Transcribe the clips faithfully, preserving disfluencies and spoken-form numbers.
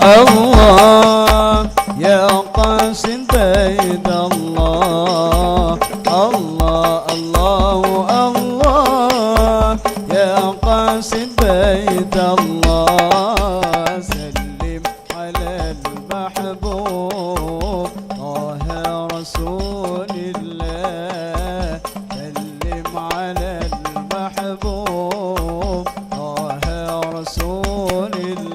الله، يا قاصد بيت الله. الله، الله، الله، يا قاصد بيت الله. سلم على المحبوب طه رسول الله. سلم على المحبوب طه رسول الله.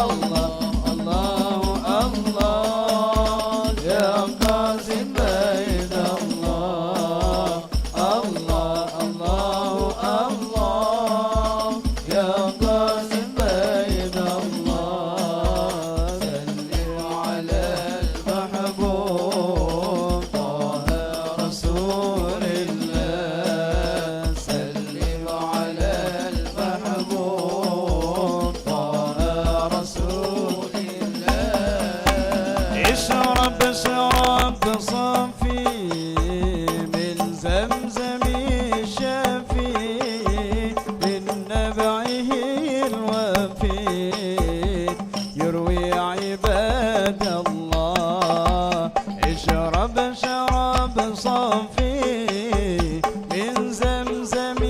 الله، الله، الله، يا قاصد بيت الله. الله، الله، الله، يا قاصد بيت الله. سلم على المحبوب طه رسول الله. سلم على المحبوب طه رسول الله. اشرب، اشرب صافي من زمزم الشافي، من نبعه الوافي يروي عباد الله. اشرب شراب صافي من زمزم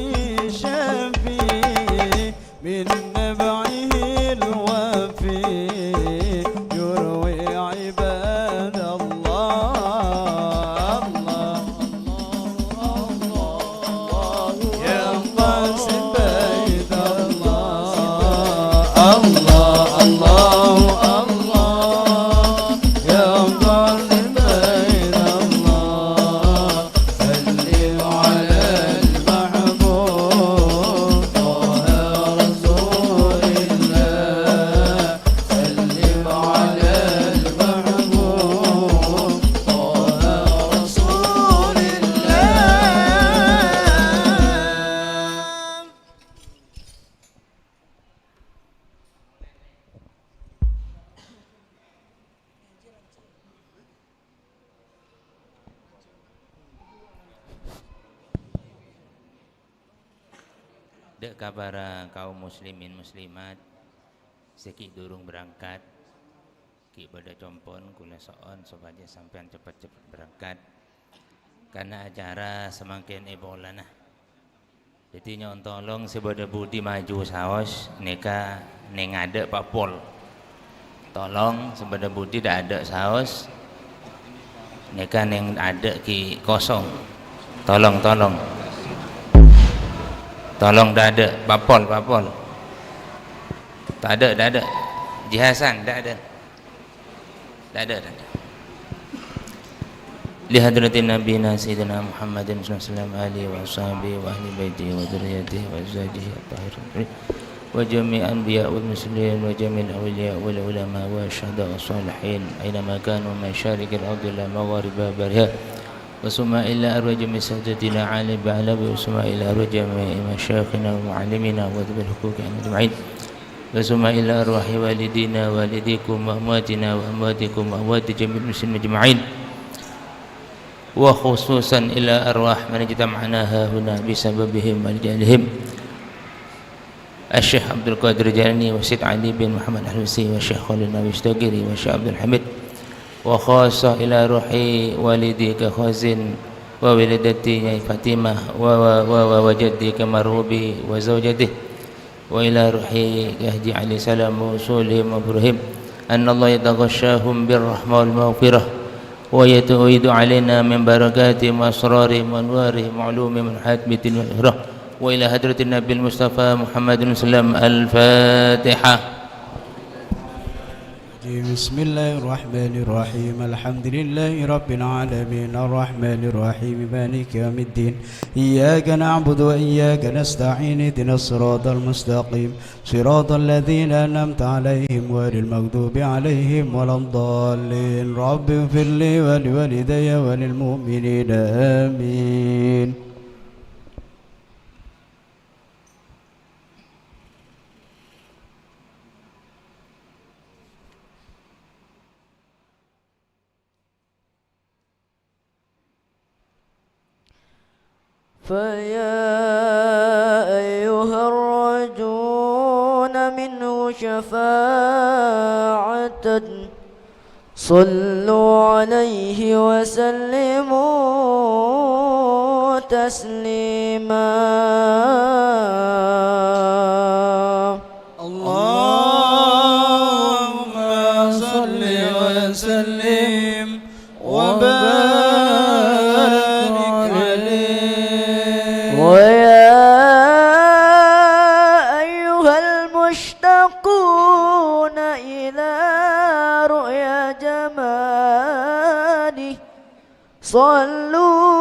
شافي، من نبعه الوافي يروي عباد الله. الله، الله، الله، يا قاصد بيت الله. الله، الله، الله، يا قاصد بيت الله. سلم على المحبوب طه رسول الله. سلم على المحبوب طه رسول الله. Dâ' ka para kaum muslimin muslimat sè ghi' durung berangkat, ghi' bâdâ compon, kaulâ so'on sopajâ sampèyan cepet-cepet berangkat, karna acara samangkèn èpolana. Dhâddhi nyo'on tolong sè bâdâ budi maju saos, nèka neng adâ' pa' pol. Tolong sè bâdâ budi dâ' adâ' saos, nèka neng adâ' ghi' kosong. Tolong, tolong. Tolong dâ' adâ', pa' pol, pa' pol. Tadâ', tadâ'. Jihasan, tadâ'. Tadâ', tadâ'. Li hadratin nabiyina sayyidina Muhammadin sallallahu alaihi wasallam, alihi wa ashabihi wa ahli baitihi wa dzurriyyatihi wa azwajihi at-tahirin wa jami'il anbiya wal mursalin wa jami'il awliya wal ulama wa syuhada was shalihin aina ma kanu min masyariqil ardi ila magharibiha wa summa ila arwahi jami'i sadatina Ali Ba'alawi wa summa ila arwahi jami'i masyayikhina wa mu'allimina wa dhawi huquqi anhum ajma'in. Wa summa ila arwahi walidina, walidikum, wa amwatina, wa amwatikum, wa amwati jami'il muslimin ajma'in. Wa khususan ila arwah man ijtama'na hahuna bisababihim wa lijalihim. Asy-Syaikh Abdul Qadir Jailani, wa Syed Ali bin Muhammad Al-Husi, wa Syekh Khalil Nabis Tagiri, wa Syekh Abdul Hamid. Wa khassah ila ruhi walidika Khazin, wa walidati Nyai Fatimah, wa, wa, wa, wa, wa jaddika Marhubi, wa zaujatih. Wa ila ruhi Haji Ali Salam wa usulihim wa furu'ihim, annallaha yataghashshahum bir rahmah wal maghfirah, wa yatu'idu alaina min barakatihim wa asrarihim wa anwarihim wa ulumihim wa hayat bidin wal akhirah. Wa ila hadratin Nabil Mustafa Muhammadin sallam. Al-Fatihah. بسم الله الرحمن الرحيم. الحمد لله رب العالمين. الرحمن الرحيم. مالك يوم الدين. إياك نعبد وإياك نستعين. اهدنا الصراط المستقيم. صراط الذين أنعمت عليهم غير المغضوب عليهم ولا الضالين. رب اغفر لي ولوالدي وللمؤمنين. آمين. فيا أيها الراجون منه شفاعة. صلوا عليه وسلموا تسليما. اللهم صل وسلم وبارك عليه. ويا أيها المشتاقون إلى رؤيا جماله، صلوا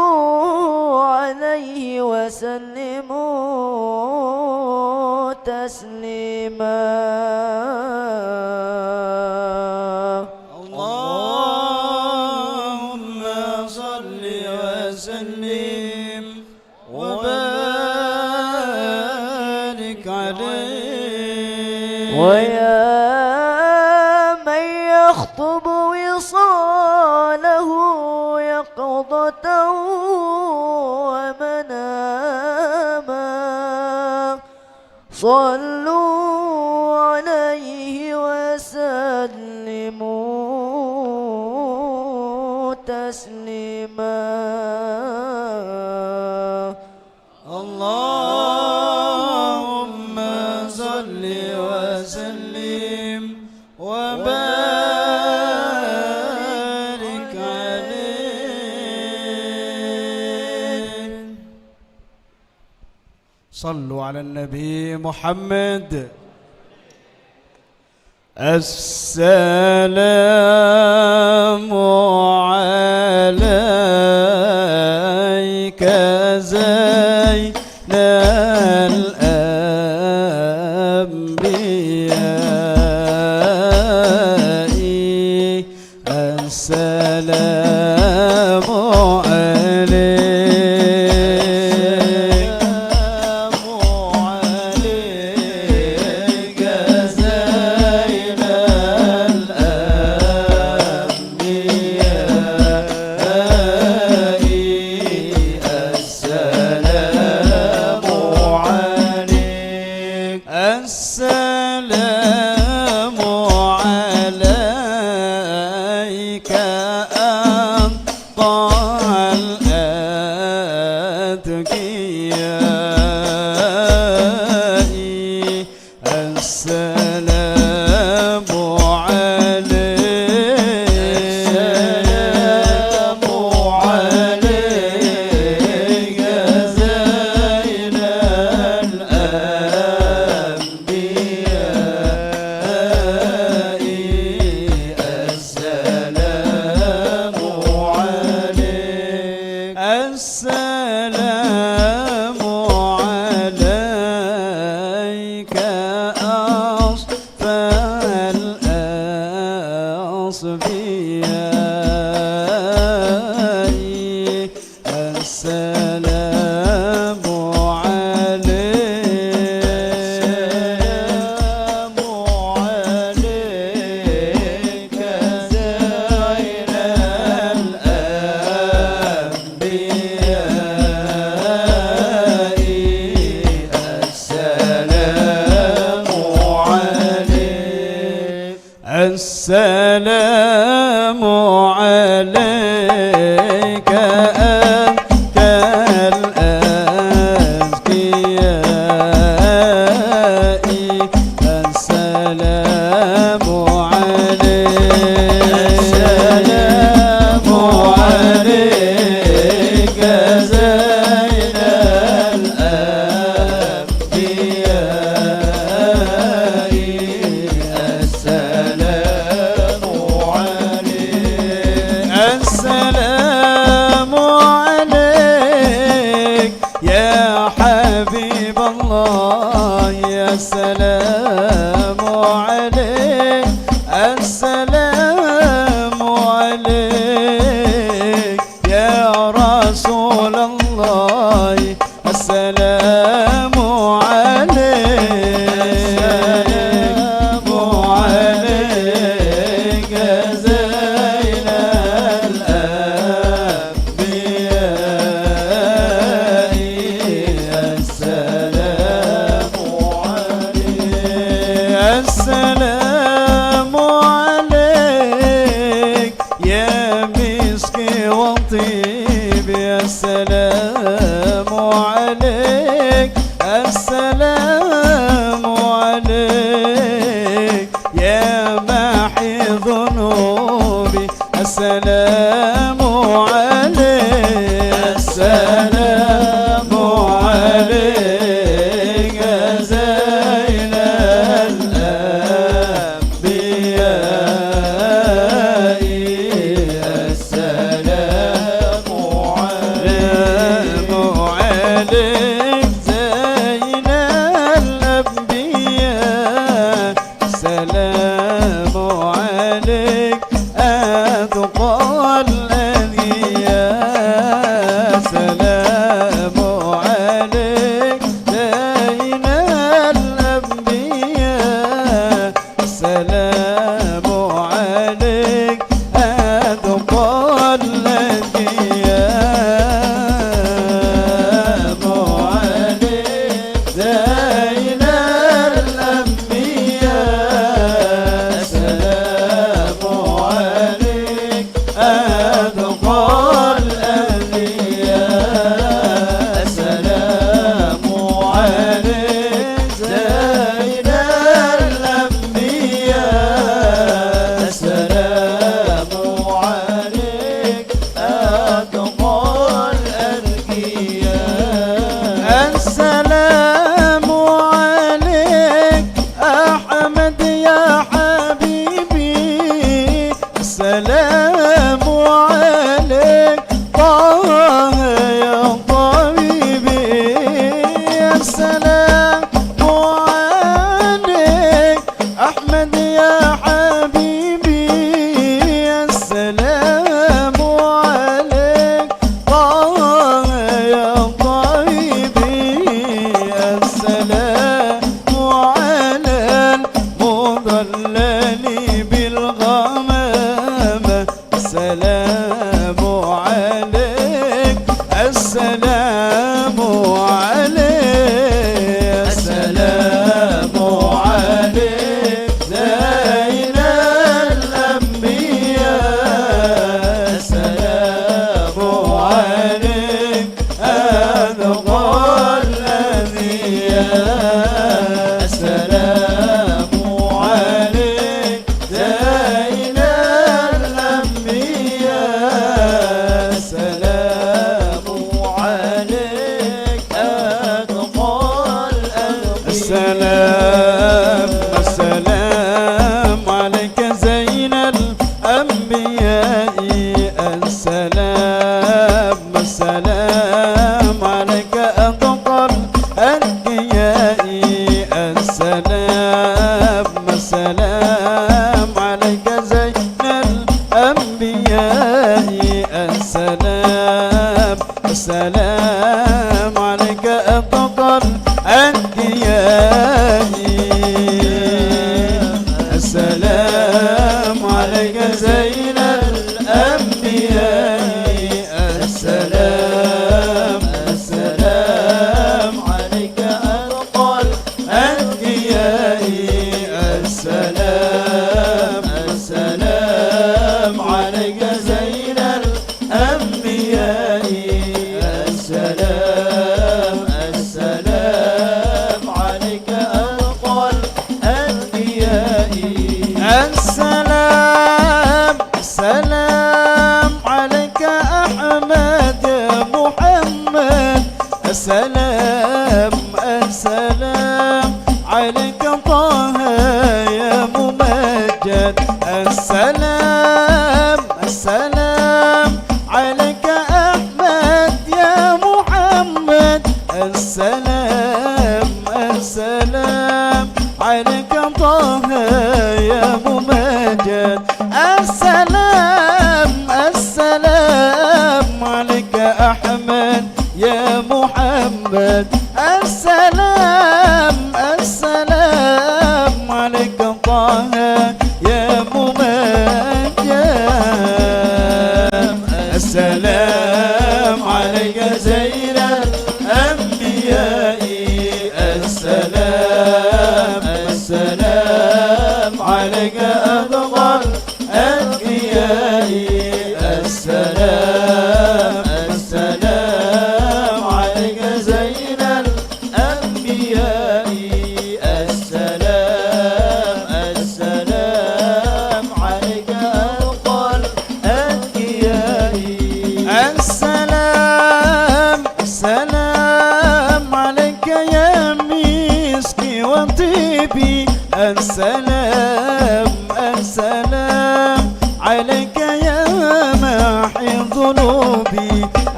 عليه وسلموا تسليما. اللهم صل وسلم وبارك عليه. ويا من يخطب وصاله يقظة ومناما، صلوا عليه وسلموا تسليما. اللهم صل وسلم وبارك عليه. صلوا على النبي محمد. السلام عليك زين الأنبياء. السلام عليك. السلام عليك زين الأنبياء. السلام عليك. السلام عليك أطهر الأتقياء. السلام عليك. السلام عليك زين الأنبياء. السلام عليك. السلام عليك أصفى الأصفياء. السلام عليك. السلام عليك زين الأنبياء. السلام عليك. السلام عليك أزكى الأزكياء. السلام عليك. السلام عليك زين الأنبياء. السلام عليك. السلام عليك يا حبيب الله، يا سلام عليك. السلام عليك يا رسول الله، السلام عليك. السلام عليك زين الأنبياء. السلام عليك. عليك، السلام عليك يا ماحي ذنوبي. السلام عليك، السلام عليك يا زين الأنبياء. السلام عليك، عليك زين الأنبياء. سلام عليك أتقى الأنبياء. سلام عليك زين الأنبياء. السلام عليك أتقى الأنبياء. سلام عليك زين الأنبياء. سلام عليك أتقى الأنبياء. السلام عليك زين الأنبياء. السلام عليك أتقى الأنبياء. السلام عليك أحمد يا حبيبي. السلام عليك طه يا طبيبي. السلام عليك أحمد يا حبيبي. السلام عليك طه يا طبيبي. السلام على المضلل بالغمامة. السلام عليك، السلام عليك، السلام عليك زين الأنبياء. السلام عليك أتقى الأنبياء. السلام عليك زين الأنبياء. السلام عليك أتقى الأنبياء. السلام، السلام عليك زين الأنبياء. السلام، السلام عليك أتقى الأنبياء. السلام، السلام عليك زين الأنبياء. السلام، السلام عليك أتقى الأنبياء. السلام عليك زين الأنبياء. السلام، السلام عليك أتقى الأنبياء. السلام، السلام عليك زين الأنبياء. السلام، السلام عليك أتقى الأنبياء. السلام، السلام عليك أحمد يا محمد. السلام، السلام عليك طه يا ممجد. السلام، السلام عليك أحمد يا محمد. السلام، السلام عليك طه يا ممجد. السلام، السلام عليك أحمد يا محمد. السلام، السلام عليك طه يا ممجد. السلام عليك زين الأنبياء. السلام، السلام عليك أتقى الأنبياء. السلام، السلام عليك زين السلام، السلام عليك يا ماحي الذنوب.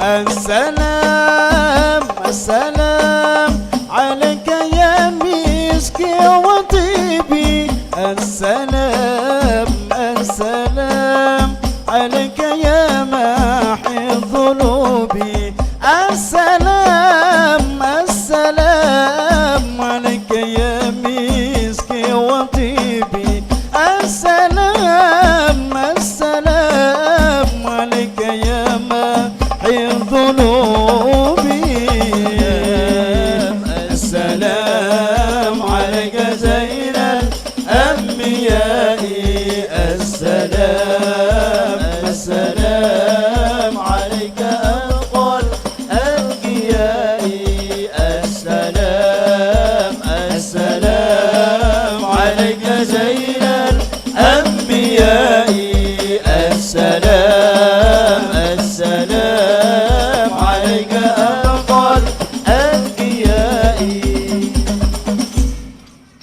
السلام، السلام عليك يا مسكي وطيبي. السلام، السلام عليك يا ماحي الذنوب. السلام، السلام عليك يا مسكي وطيبي. السلام، السلام عليك يا ماحي الذنوب. السلام عليك زين الأنبياء. السلام، السلام عليك أبقى الأنبياء. السلام، السلام عليك زين الأنبياء. السلام، السلام عليك أبقى الأنبياء.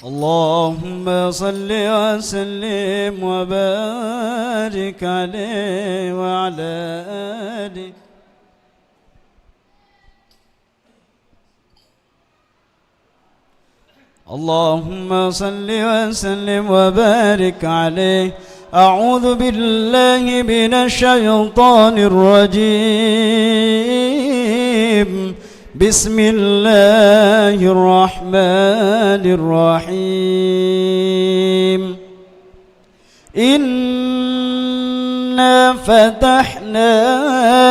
اللهم صل وسلم وبارك عليه وعلى آله. اللهم صل وسلم وبارك عليه. أعوذ بالله من الشيطان الرجيم. بسم الله الرحمن الرحيم. إنا فتحنا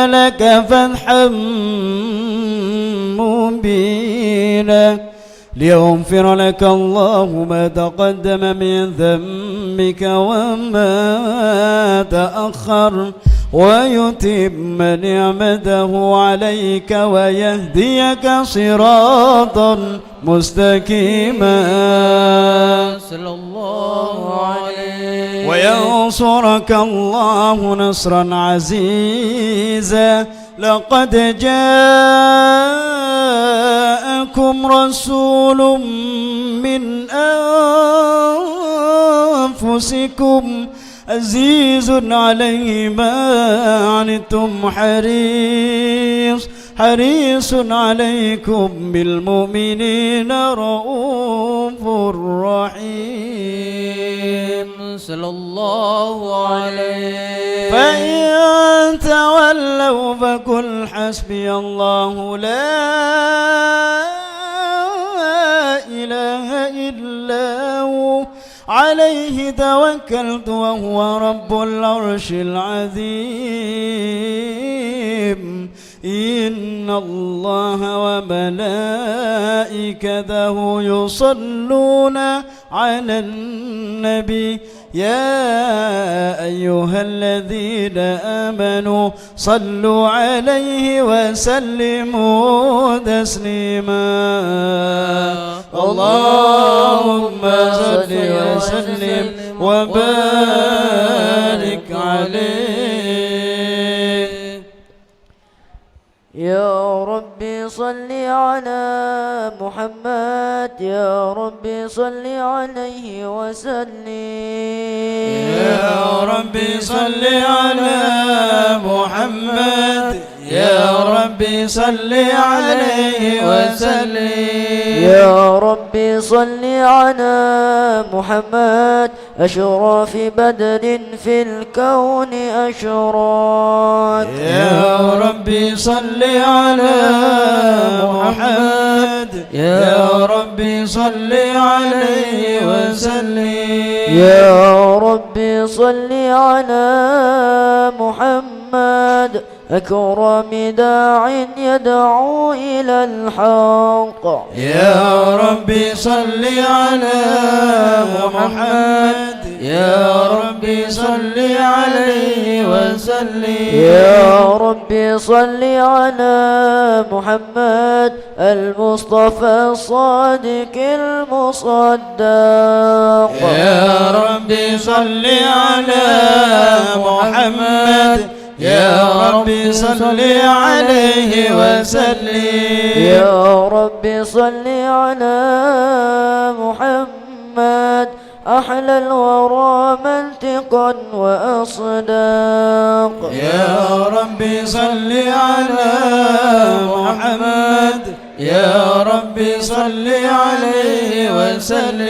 لك فتحا مبينا ليغفر لك الله ما تقدم من ذنبك وما تأخر ويتم نعمته عليك ويهديك صراطا مستقيما. صلى الله عليه. وينصرك الله نصرا عزيزا. لقد جاءكم رسول من أنفسكم عزيز عليه ما عنتم حريص، حريص عليكم بالمؤمنين رءوف رحيم. صلى الله عليه. فإن تولوا فقل حسبي الله لا إله إلا هو عليه توكلت وهو رب العرش العظيم. إن الله وملائكته يصلون على النبي، يا أيها الذين آمنوا صلوا عليه وسلموا تسليما. اللهم صل وسلم وبارك عليه. يا رب صل على محمد، يا رب صل عليه وسلم. يا رب صل على محمد، يا رب صل عليه وسلم. يا رب صل على محمد، أشرف بدر في الكون أشرق. يا رب صل على محمد، يا رب صل عليه وسلم. يا رب صل على محمد، أكرم داع يدعو إلى الحق. يا رب صل على محمد، يا رب صل عليه وسلم. يا رب صل على محمد، المصطفى الصادق المصدق. يا رب صل على محمد، يا رب صل عليه وسلم. يا رب صل على محمد، محمد أحلى الورى منطقا وأصداق. يا رب صل على محمد، يا رب صل عليه وسلم.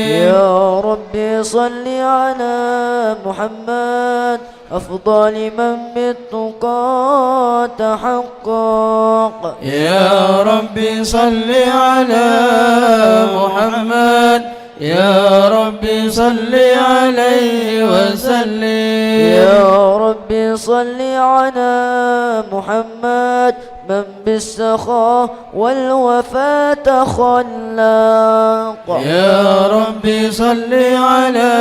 يا رب صل على محمد أفضل من بالتقى تحقق. يا رب صل على محمد، يا رب صل عليه وسلم. يا رب صل على محمد من بالسخاء والوفاء تخلق. يا رب صل على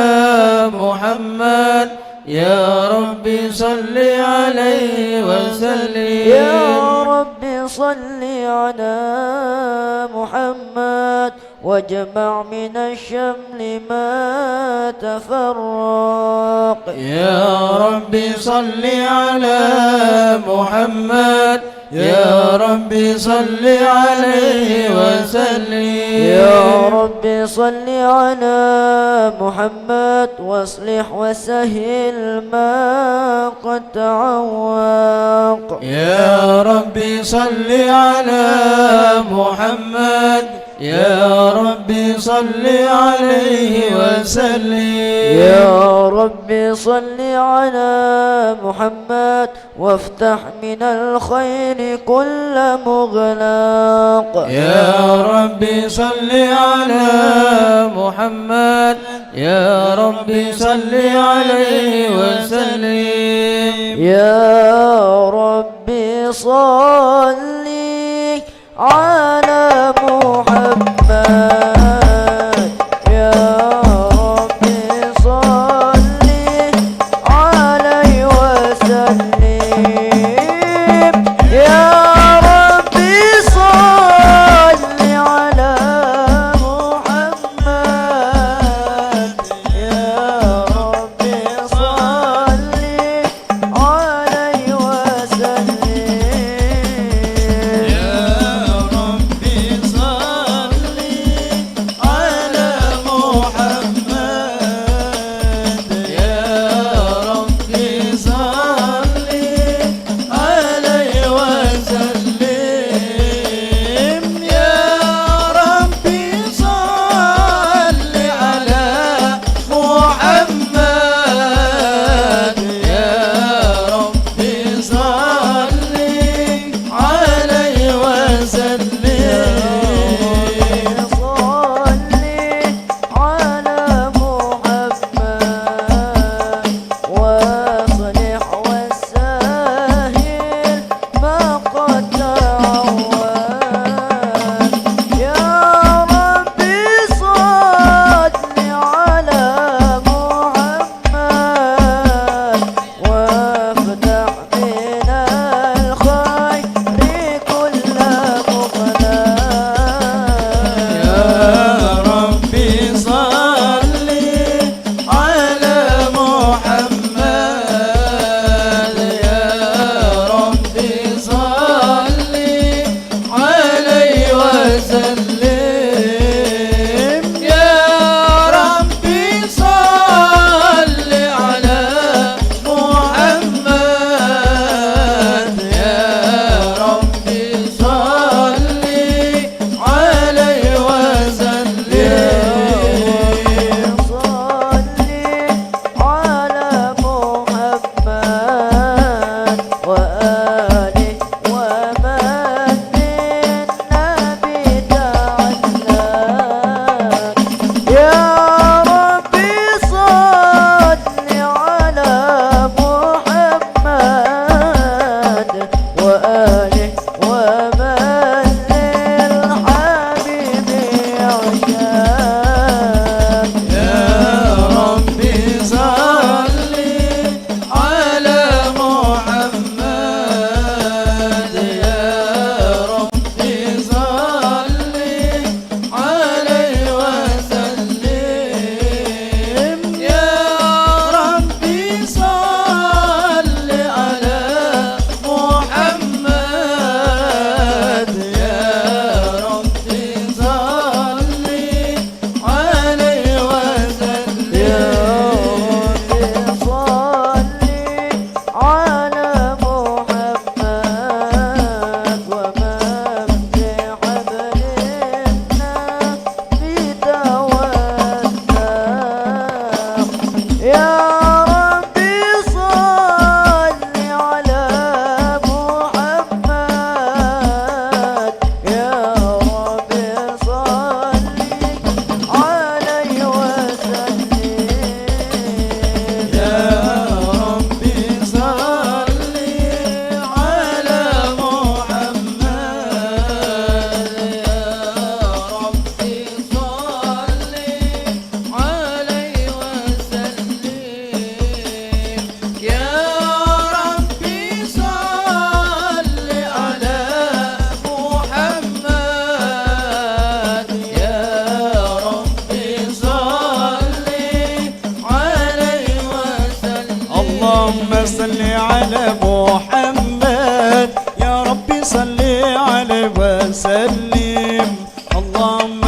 محمد، يا رب صل عليه وسلم. يا رب صل على محمد واجمع من الشمل ما تفرق. يا رب صل على محمد، يا رب صل عليه وسلم. يا رب صل على محمد واصلح وسهل ما قد تعوق. يا رب صل على محمد، يا رب صل عليه وسلم. يا رب صل على محمد وافتح من الخير كل مغلق. يا رب صل على محمد، يا رب صل عليه وسلم. يا رب صل على محمد، يا رب صل عليه وسلم. يا رب صل على محمد، يا رب صل عليه وسلم.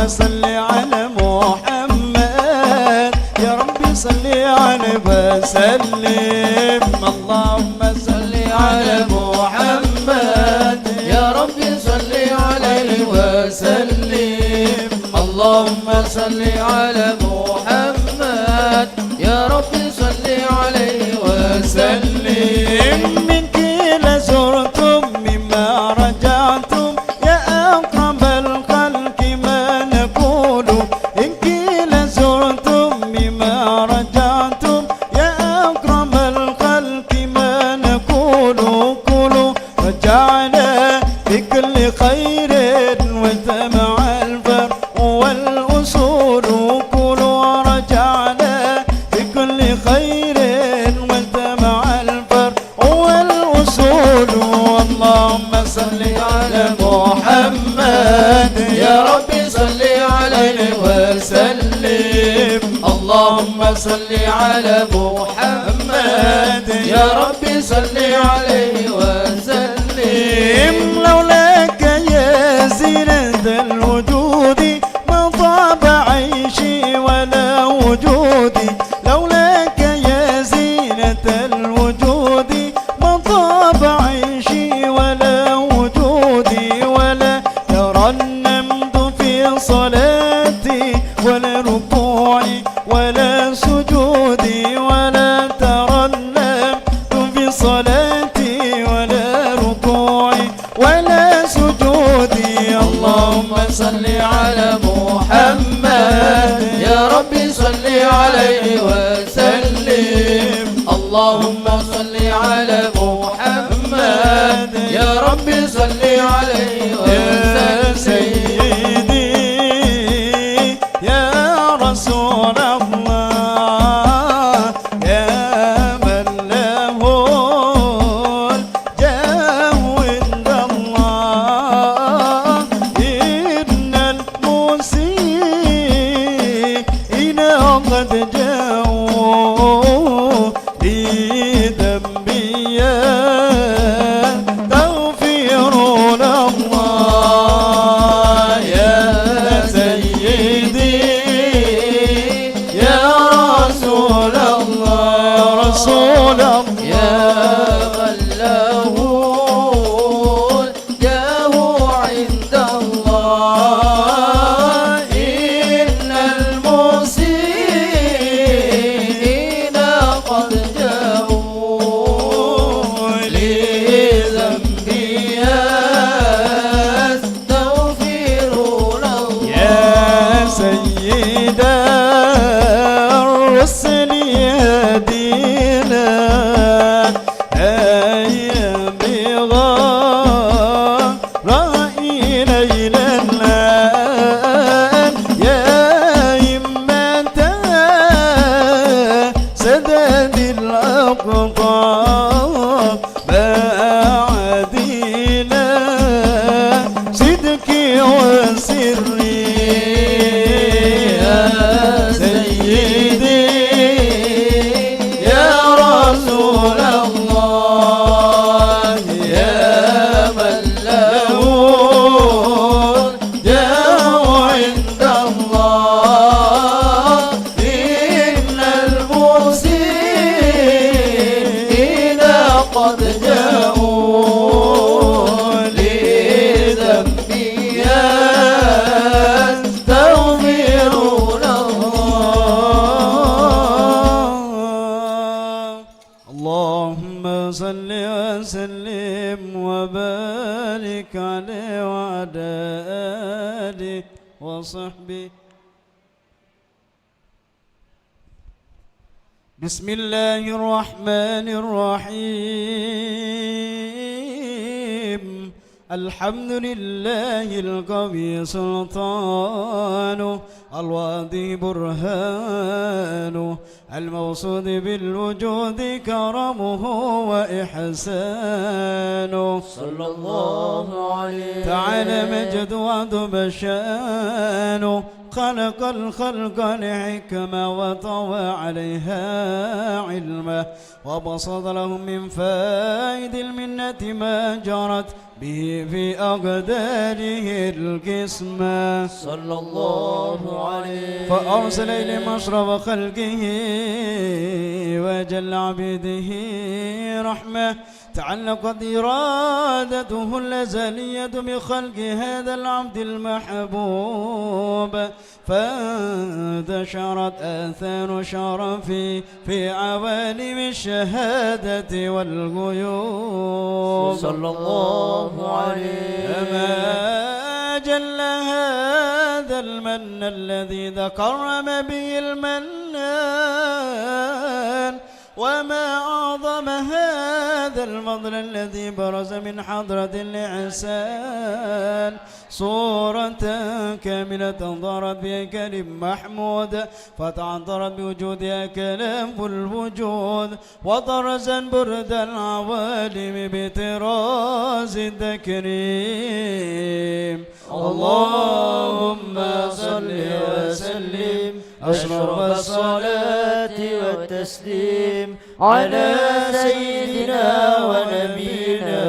صل على محمد، يا ربي صل عليه وسلم. اللهم صل على محمد، يا ربي صل عليه وسلم. اللهم صل على محمد، يا ربي صل عليه وسلم. من قيل زرتم مما رجعتم، يا أكرم الخلق ما نقول. إن قيل زرتم مما رجعتم، يا أكرم الخلق ما نقول. قولوا رجعنا بكل خير واجتمع الفرع والأصول. قولوا رجعنا بكل خير واجتمع الفرع والأصول. اللهم صل على محمد، يا رب صل عليه وسلم. اللهم صل على محمد، يا رب صل عليه وسلم. لولاك يا زينة الوجود ما طاب عيشي ولا وجودي. لولاك يا زينة الوجود ما طاب عيشي ولا وجودي. ولا ترنمت في صلاتي ولا ركوعي ولا سجودي. ولا ترنمت في صلاتي ولا ركوعي ولا سجودي. اللهم صل على محمد، يا رب صل عليه وسلم. اللهم صل على محمد، يا رب صل عليه وسلم. يا سيدي، يا رسول الله، يا من له الجاه عند الله، إن المسيئين قد جاءوا لذنبي يستغفرون الله. يا سيدي، يا رسول الله، رسول الله، يا من له الجاه عند الله، إن المسيئين قد جاءوا لذنبي يستغفرون الله. يا سيد الرسل هدينا، هيا بغرائنا إلى الآن. يا همة سدد الأقطاب، بعدينا صدقي وسري. يا سيدي، يا رسول الله، يا من له الجاه عند الله، إن المسيئين قد جاءوا لذنبي يستغفرون الله. اللهم صل وسلم وبارك عليه وعلى آله وصحبه. بسم الله الرحمن الرحيم. الحمد لله القوي سلطانه، الواضح برهانه، الموصود بالوجود كرمه وإحسانه. صلى الله عليه. تعالى مجده وعظم شانه، خلق الخلق لحكمة وطوى عليها علمه وبسط لهم من فائض المنة ما جرت به في أقداره القسمة. صلى الله عليه. فأرسل إليهم أشرف خلقه وأجل عبيده رحمة تعلقت إرادته الأزلية بخلق هذا العبد المحبوب، فانتشرت آثار شرفه في عوالم الشهادة والغيوب. صلى الله عليه. فما جل هذا المن الذي تكرم به المنان، وما أعظم هذا الفضل الذي برز من حضرة الإحسان صورة كاملة ظهرت بها كريم محمود، فتعطرت بوجودها كلام الوجود، وطرزا برد العوالم بطراز التكريم. اللهم صل وسلم أشرف الصلاة والتسليم على سيدنا ونبينا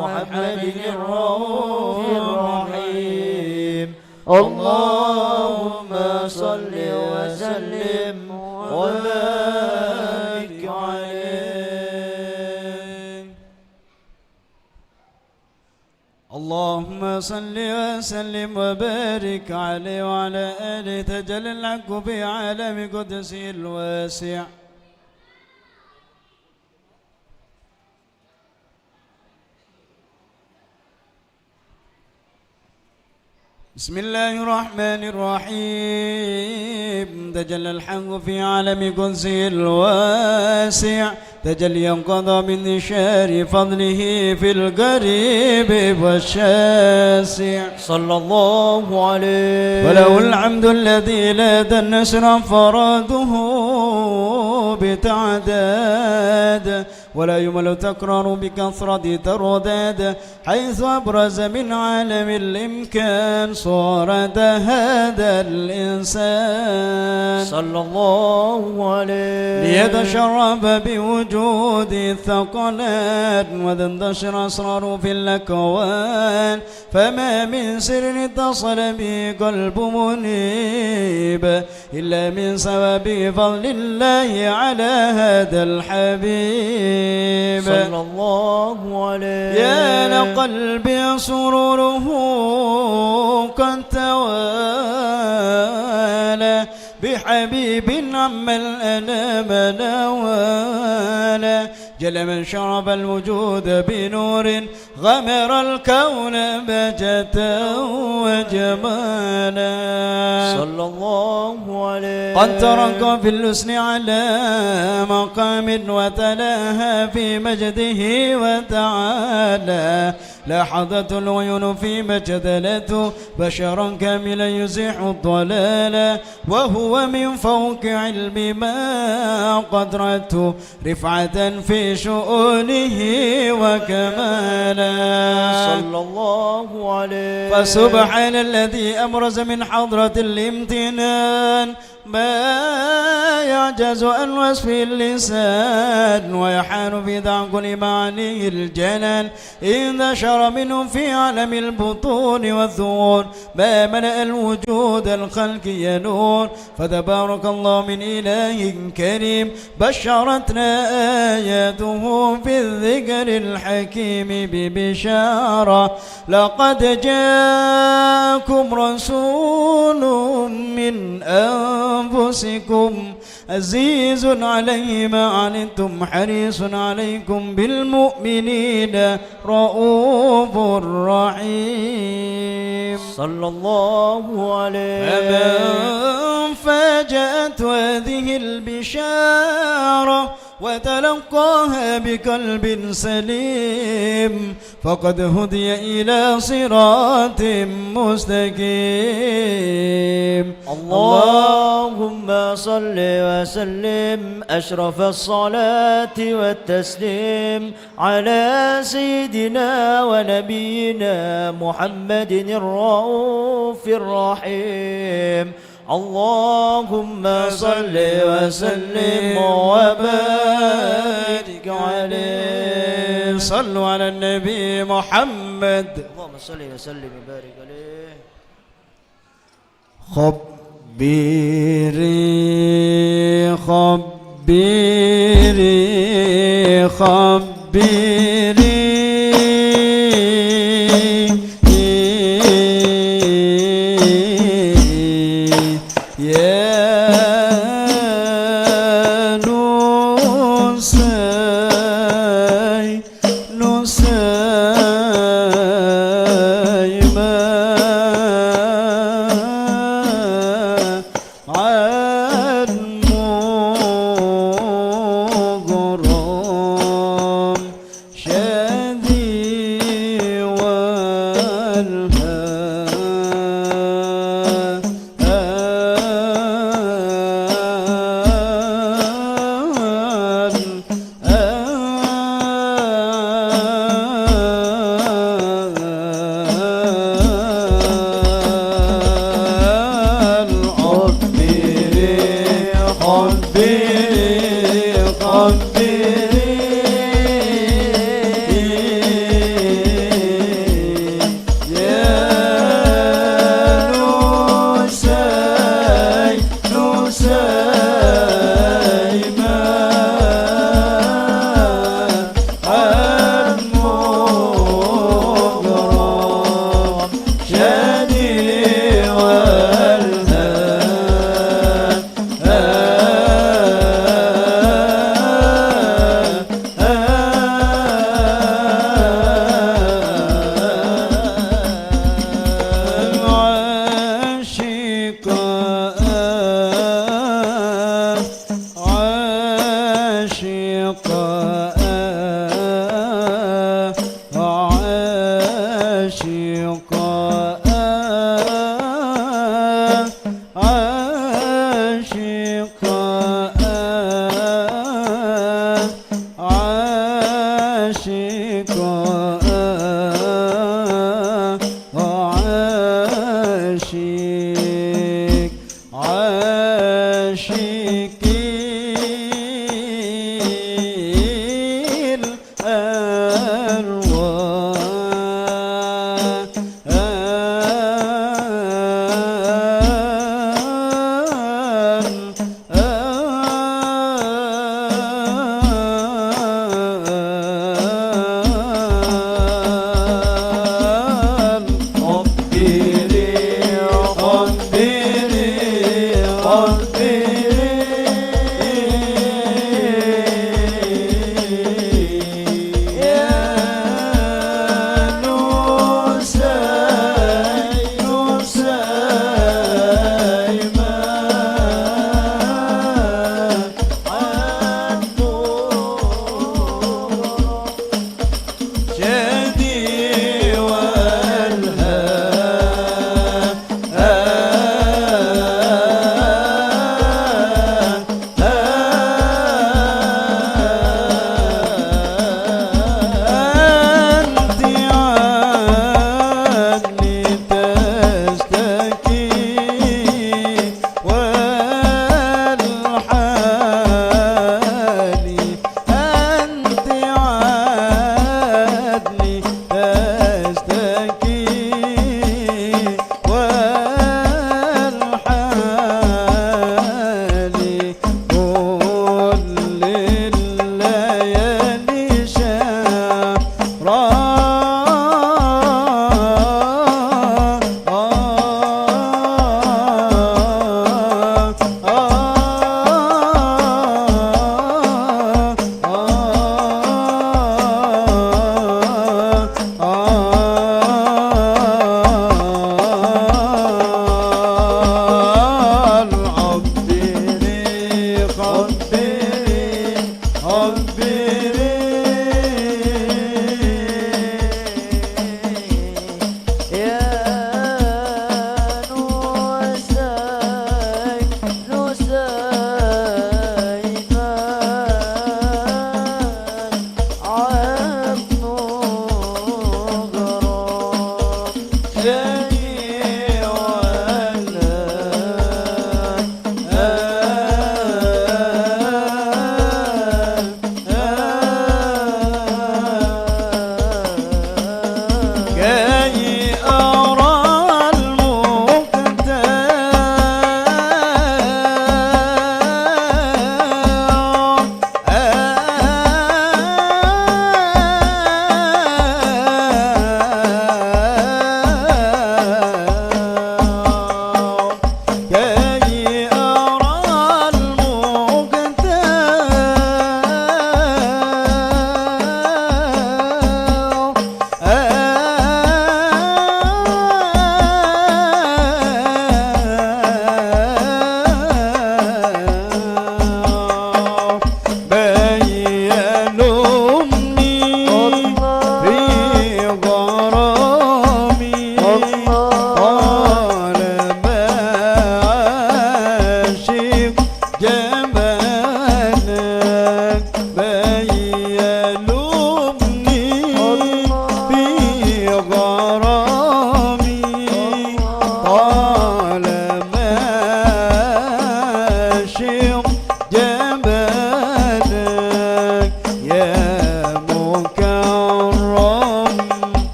محمد الرؤوف الرحيم. اللهم صل وسلم وبارك عليه. اللهم صل وسلم وبارك عليه وعلى آله تجلى الحق في عالم قدسه الواسع. بسم الله الرحمن الرحيم. تجلى الحق في عالم قدسه الواسع، تجليا قضى من نشار فضله في القريب والشاسع. صلى الله عليه. وله الحمد الذي لا تنحصر أفراده بتعداد، ولا يمل تكرار بكثرة ترداد، حيث أبرز من عالم الإمكان صورة هذا الإنسان. صلى الله عليه. ليتشرف بوجود الثقلات، وتنتشر أسراره في الأكوان، فما من سر اتصل به قلب منيب إلا من سبب فضل الله على هذا الحبيب. صلى الله عليه. يا لقلبي سروره قد توالى بحبيب عم الأنام نوالا، جل من شرب الوجود بنور غمر الكون بهجة وجمالا. صلى الله عليه. قد ترقى في الحسن على مقام وتلاها في مجده وتعالى. لاحظت العيون فيما اجتلته بشرا كاملا يزيح الضلال، وهو من فوق علم ما قدرته رفعة في شؤونه وكمالا. صلى الله عليه. فسبحان الذي أبرز من حضرة الامتنان ما يعجز عن وصفه اللسان، ويحال في تعقل معانيه الجنان، انتشر منه في عالم البطون والظهور ما ملأ الوجود الخلقي نور، فتبارك الله من إله كريم، بشرتنا آياته في الذكر الحكيم ببشارة: لقد جاءكم رسول من أنفسكم عزيز عليه ما عنتم حريص عليكم بالمؤمنين رءوف رحيم. صلى الله عليه. فمن فاجأته هذه البشارة وتلقاها بقلب سليم فقد هدي إلى صراط مستقيم. اللهم صل وسلم أشرف الصلاة والتسليم على سيدنا ونبينا محمد الرؤوف الرحيم. اللهم صل وسلم وبارك عليه. صلوا على النبي محمد. اللهم صل وسلم وبارك عليه. خبري، خبري، خبري. يا نصي، نصيما. عن مغرم شذي والهوى. عاشقا، عاشقا، عاشقا، عاشقا، عاشقا، عاشق، عاشق الأرواح.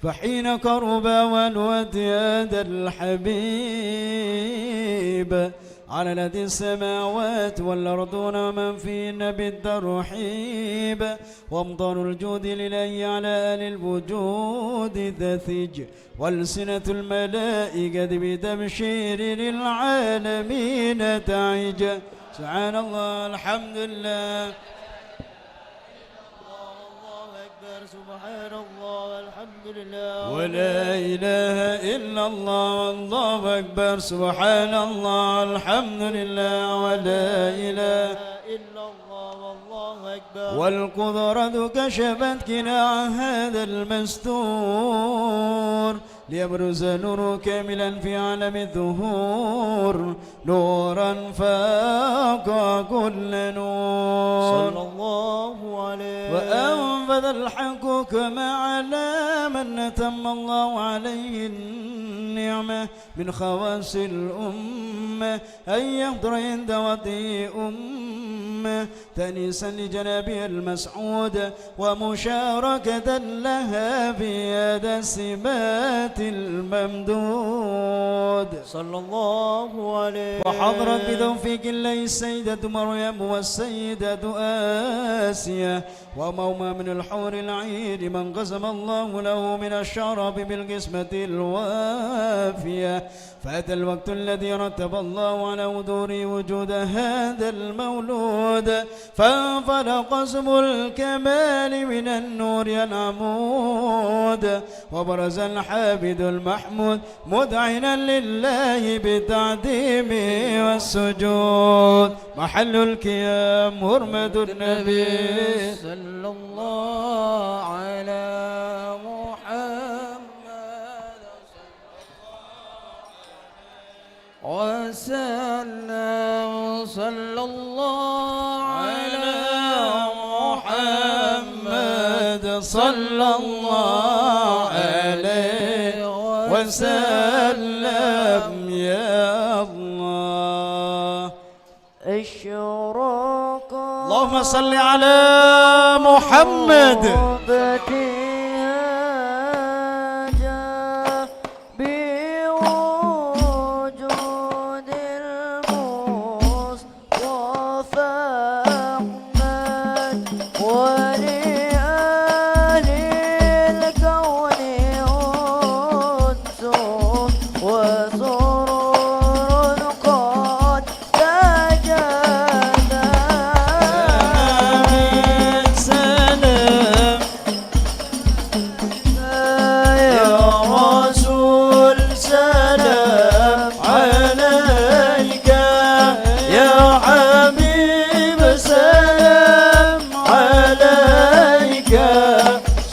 فحين قرب ولوت هذا الحبيب، عللت السماوات والأرضون ومن فيهن بالترحيب، وأمطار الجود الإلهي على أهل الوجود تثج، وألسنة الملائكة بتبشير للعالمين تعج. سبحان الله، الحمد لله. الله أكبر، سبحان الله، الحمد لله. ولا إله إلا الله، الله أكبر، سبحان الله، الحمد لله، ولا إله إلا الله، والله أكبر. والقدرة كشفت قناع هذا المستور، ليبرز نور كاملا في عالم الظهور، نورا فاق كل نور. صلى الله عليه. وأنفذ الحق كما على من أتم الله عليه النعمة من خواص الأمة، أن يحضر عند وضعه أمة تأنيسا لجنابها المسعود، ومشاركة لها في هذا السبات الممدود. صلى الله عليه. وحضرت بتوفيق الله السيدة مريم والسيدة آسيا وموما من الحور العين من قسم الله له من الشرف بالقسمة الوافية. فأتى الوقت الذي رتب الله على حضوره وجود هذا المولود، فانفلق سبل الكمال من النور العمود، وبرز الحامد المحمود مذعنا لله بالتعظيم والسجود. محل القيام حرمة النبي. صلى الله على محمد وسلم. صلى الله على محمد، صلى الله عليه وسلم، يا الله. إشراق اللهم صل على محمد. بوجود المصطفى أحمد، ولأهل الكون أنس وسرور قد تجلى. سلام يا رسول، سلام عليك يا حبيب، سلام عليك،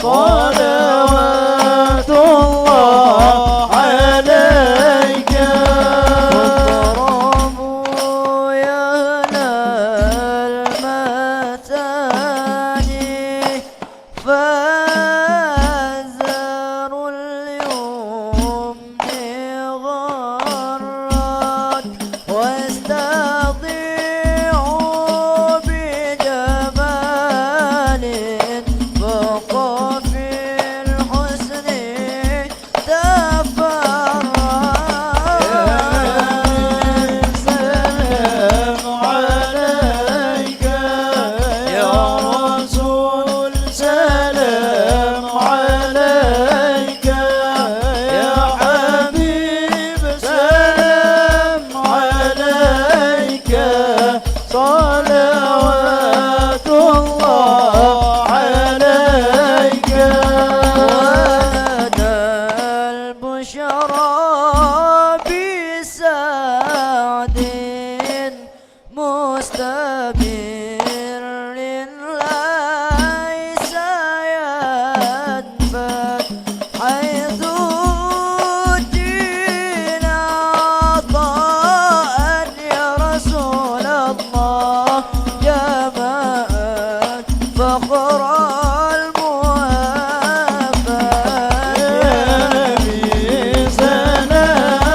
صلوات الله عليك. والطرب يا أهل المثاني، فأزهار اليمن غرت، واستضيء بجمال، فوق في الحسن تفرد. سلام عليك يا رسول، سلام عليك يا حبيب، سلام عليك، صلوات الله عليك. ولنا البشرى بسعد مستمر ليس ينفد، حيث جئنا عطاء يا رسول الله، يا ما فخر الموافاة. يا نبي سلام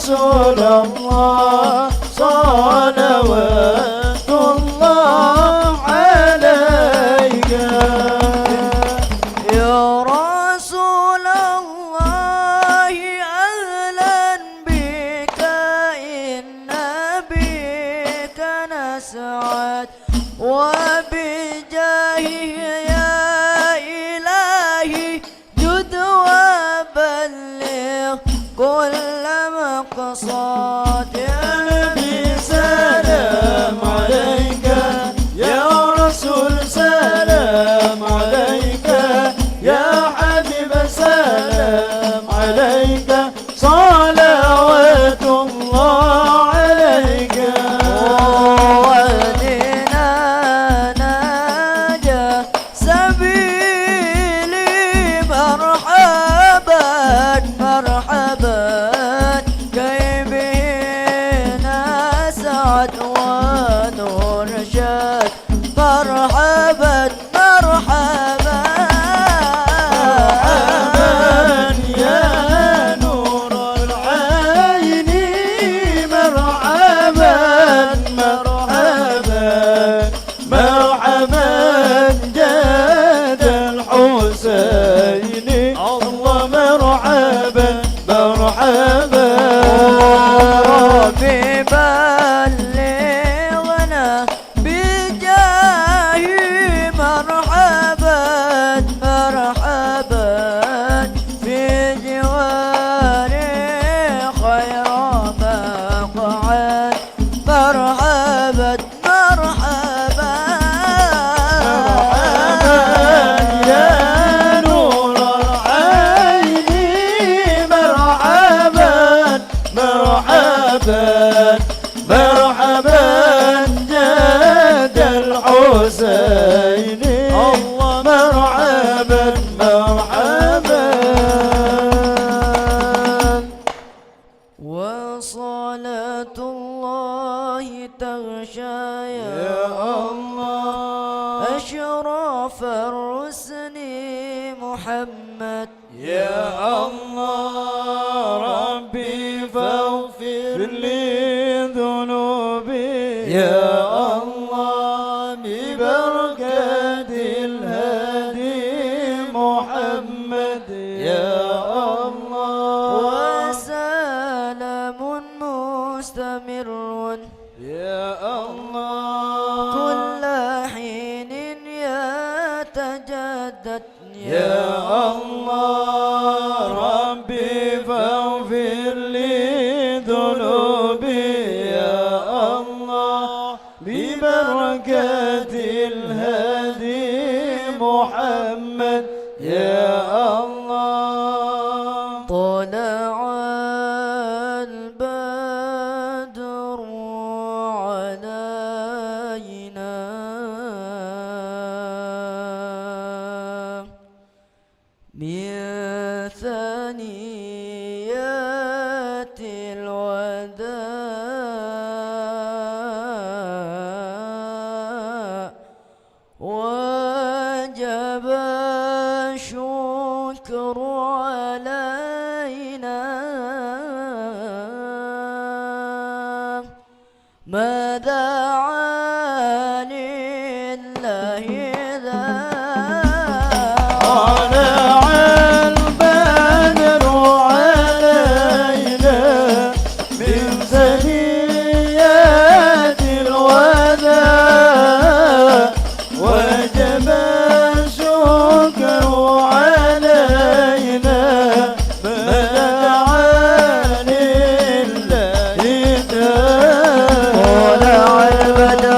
رسول الله، صلوات الله عليك. يا رسول الله، أهلا بك، إن بك نسعد، وبجاهه يا إلهي جد وبلغ كل مقصود. يا نبي سلام عليك، يا رسول سلام عليك، يا حبيب سلام عليك، صلوات الله عليك. واهدنا نجا سبيلي، مرحبا، مرحبا، كي به نسعد ونرشد، مرحبا، مرحبا. مرحبا يا نور العين، مرحبا، مرحبا. مرحبا جد الحسين، الله مرحبا، مرحبا. ربي بلغنا بجاهه مرحبا، مرحبا، في جواره خير مقعد. مرحبا، مرحبا. مرحبا يا نور العين، مرحبا، مرحبا، مرحبا جد الحسين. الله مرحبا، مرحبا. وصلاة الله تغشى يا يا الله. أشرف الرسل محمد. يا الله ربي فاغفر لي ذنوبي. يا الله ببركة الهادي محمد. يا الله. وسلام مستمر يا الله. كل حين يتجدد يا الله. ربي فاغفر لي ذنوبي يا الله. ببركة الهادي محمد يا الله. طلع البدر علينا من ثنيات الوداع وجب الشكر علينا ما دعا لله ذا. طلع البدر علينا من ثنيات الوداع وجب الشكر علينا ما دعا لله ذا. طلع البدر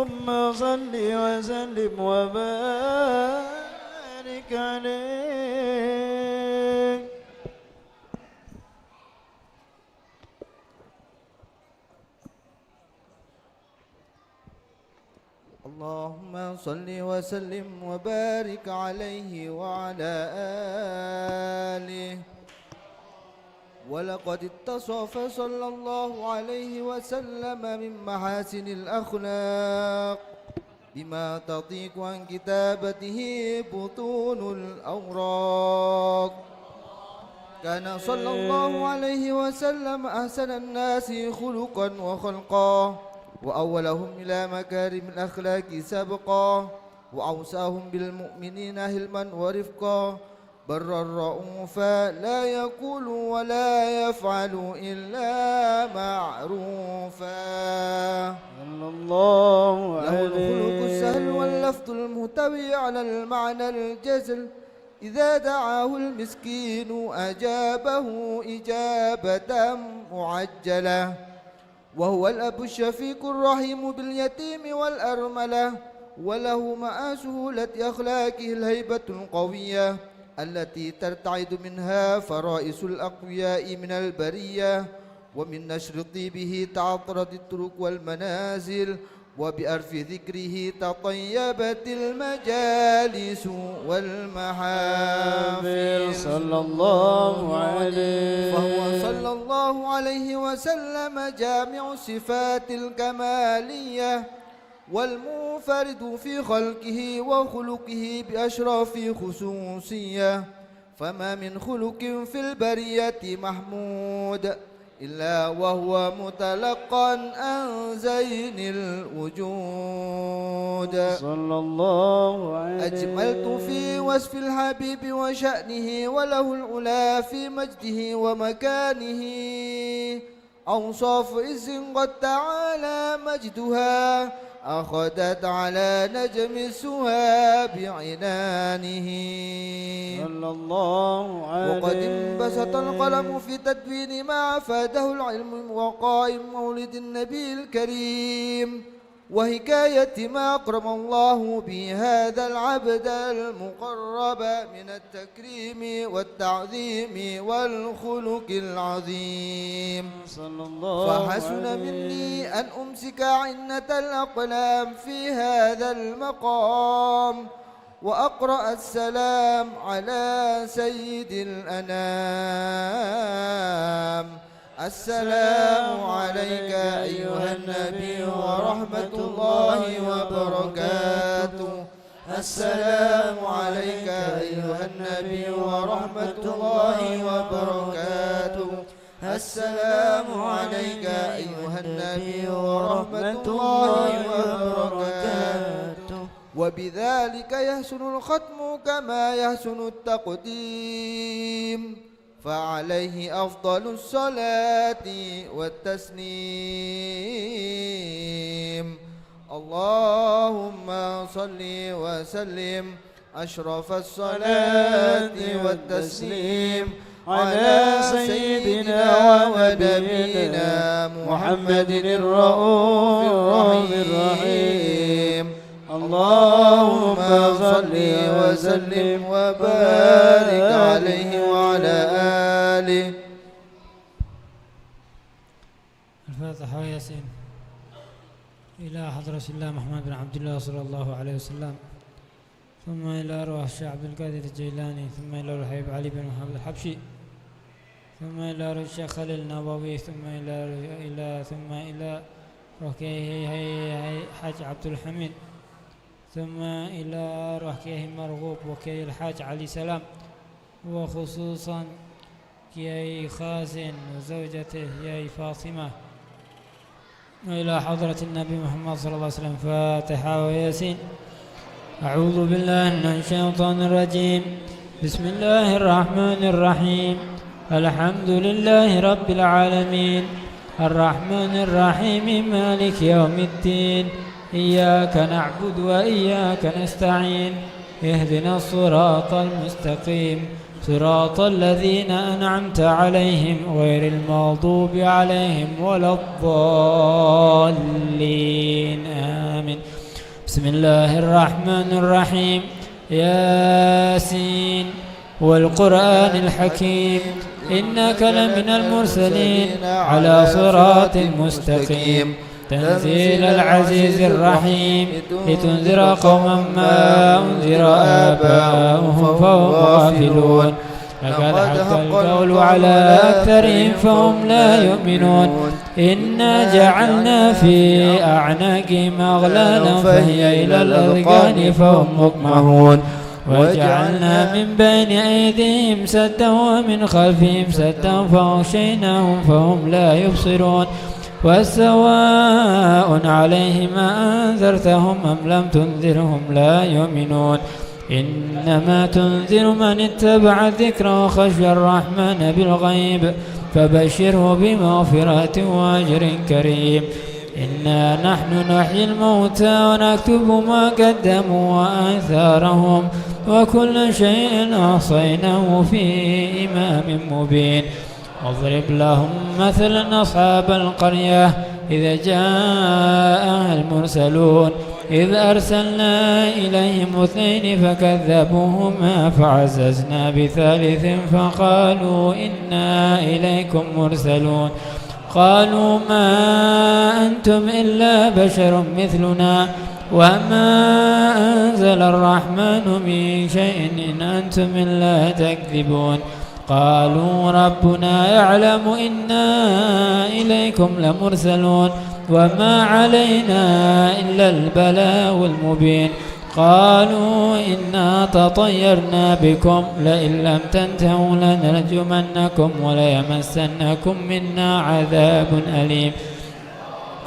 اللهم صل وسلم وبارك عليه. اللهم صل وسلم وبارك عليه وعلى آله. ولقد اتصف صلى الله عليه وسلم من محاسن الأخلاق بما تضيق عن كتابته بطون الأوراق. كان صلى الله عليه وسلم أحسن الناس خلقا وخلقا، وأولهم إلى مكارم الأخلاق سبقا، وأوسعهم بالمؤمنين حلما ورفقا، برا رؤوفا، لا يقول ولا يفعل إلا معروفا. صلى الله له الخلق عليه. السهل واللفظ المحتوي على المعنى الجزل، إذا دعاه المسكين أجابه إجابة معجلة، وهو الأب الشفيق الرحيم باليتيم والأرملة، وله مع سهولة أخلاقه الهيبة القوية التي ترتعد منها فرائس الأقوياء من البرية، ومن نشر طيبه تعطرت الطرق والمنازل، وبعرف ذكره تطيبت المجالس والمحافل. صلى الله عليه. فهو صلى الله عليه وسلم جامع الصفات الكمالية، والمنفرد في خلقه وخلقه بأشرف خصوصية، فما من خلق في البرية محمود إلا وهو متلقا عن زين الوجود. صلى الله عليه. أجملت في وصف الحبيب وشأنه وله العلا في مجده ومكانه. أوصاف عز قد تعالى مجدها أخذت على نجم السهاب عنانه. صلى الله عليه. وقد انبسط القلم في تدوين ما أفاده العلم من وقائع مولد النبي الكريم وحكاية ما أكرم الله به هذا العبد المقرب من التكريم والتعظيم والخلق العظيم. صلى الله فحسن عليه. مني أن أمسك عنة الأقلام في هذا المقام وأقرأ السلام على سيد الأنام. السلام عليك أيها النبي ورحمة الله وبركاته. السلام عليك أيها النبي ورحمة الله وبركاته. السلام عليك أيها النبي ورحمة الله وبركاته. وبذلك يحسن الختم كما يحسن التقديم، فعليه أفضل الصلاة والتسليم. اللهم صل وسلم أشرف الصلاة والتسليم على سيدنا ونبينا محمد الرؤوف الرحيم. اللهم صل وسلم وبارك عليه وعلى آله. الفاتحة وياسين. إلى حضرة الله محمد بن عبد الله صلى الله عليه وسلم. ثم إلى روح الشيخ عبد القادر الجيلاني، ثم إلى روح الحبيب علي بن محمد الحبشي، ثم إلى روح الشيخ خليل النبوي، ثم إلى، إلى، ثم إلى روح كياي حاج عبد الحميد، ثم إلى روح كياي مرغوب وكياي الحاج علي سلام، وخصوصا كياي خازن وزوجته ياي فاطمة. وإلى حضرة النبي محمد صلى الله عليه وسلم. فاتحة وياسين. أعوذ بالله من الشيطان الرجيم. بسم الله الرحمن الرحيم. الحمد لله رب العالمين. الرحمن الرحيم. مالك يوم الدين. إياك نعبد وإياك نستعين. اهدنا الصراط المستقيم. صراط الذين أنعمت عليهم غير المغضوب عليهم ولا الضالين. آمين. بسم الله الرحمن الرحيم. ياسين. والقرآن الحكيم. إنك لمن المرسلين على صراط مستقيم. تنزيل العزيز الرحيم. لتنذر قوما ما أنذر آباؤهم فهم غافلون. لقد حق القول على أكثرهم فهم لا يؤمنون. إنا جعلنا في أعناقهم أغلالا فهي إلى الأذقان فهم مقمحون. وجعلنا من بين أيديهم سدا ومن خلفهم سدا فأغشيناهم فهم لا يبصرون. وسواء عليهم أأنذرتهم أم لم تنذرهم لا يؤمنون. إنما تنذر من اتبع الذكر وخشي الرحمن بالغيب فبشره بمغفرة وأجر كريم. إنا نحن نحيي الموتى ونكتب ما قدموا وآثارهم وكل شيء أحصيناه في إمام مبين. واضرب لهم مثلا أصحاب القرية إذ جاءها المرسلون إذ أرسلنا إليهم اثنين فكذبوهما فعززنا بثالث فقالوا إنا إليكم مرسلون. قالوا ما أنتم إلا بشر مثلنا وما أنزل الرحمن من شيء إن أنتم إلا تكذبون. قالوا ربنا يعلم إنا إليكم لمرسلون وما علينا إلا البلاغ المبين. قالوا إنا تطيرنا بكم لئن لم تنتهوا لنرجمنكم وليمسنكم منا عذاب أليم.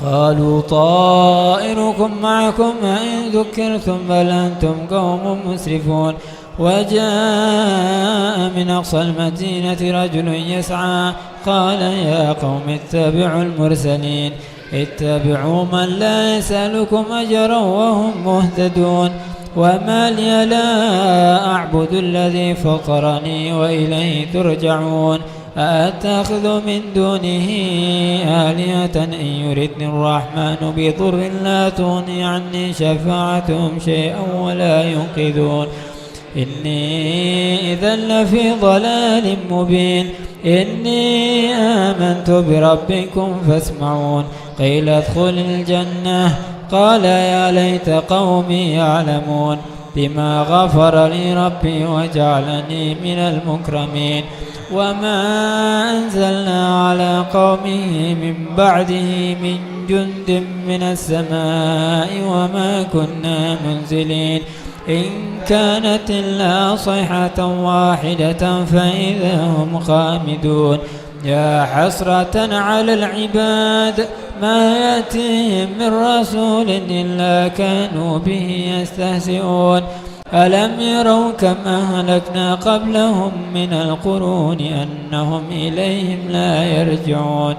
قالوا طائركم معكم أئن ذكرتم بل أنتم قوم مسرفون. وجاء من أقصى المدينة رجل يسعى قال يا قوم اتبعوا المرسلين اتبعوا من لا يسألكم أجرا وهم مهتدون. وما لي لا أعبد الذي فطرني وإليه ترجعون. أأتخذ من دونه آلهة إن يردني الرحمن بضر لا تغن عني شفاعتهم شيئا ولا ينقذون. إني إذا لفي ضلال مبين. إني آمنت بربكم فاسمعون. قيل ادخل الجنة. قال يا ليت قومي يعلمون. بما غفر لي ربي وجعلني من المكرمين. وما أنزلنا على قومه من بعده من جند من السماء وما كنا منزلين. إن كانت إلا صيحة واحدة فإذا هم خامدون. يا حسرة على العباد ما يأتيهم من رسول إلا كانوا به يستهزئون. ألم يروا كم أهلكنا قبلهم من القرون أنهم إليهم لا يرجعون.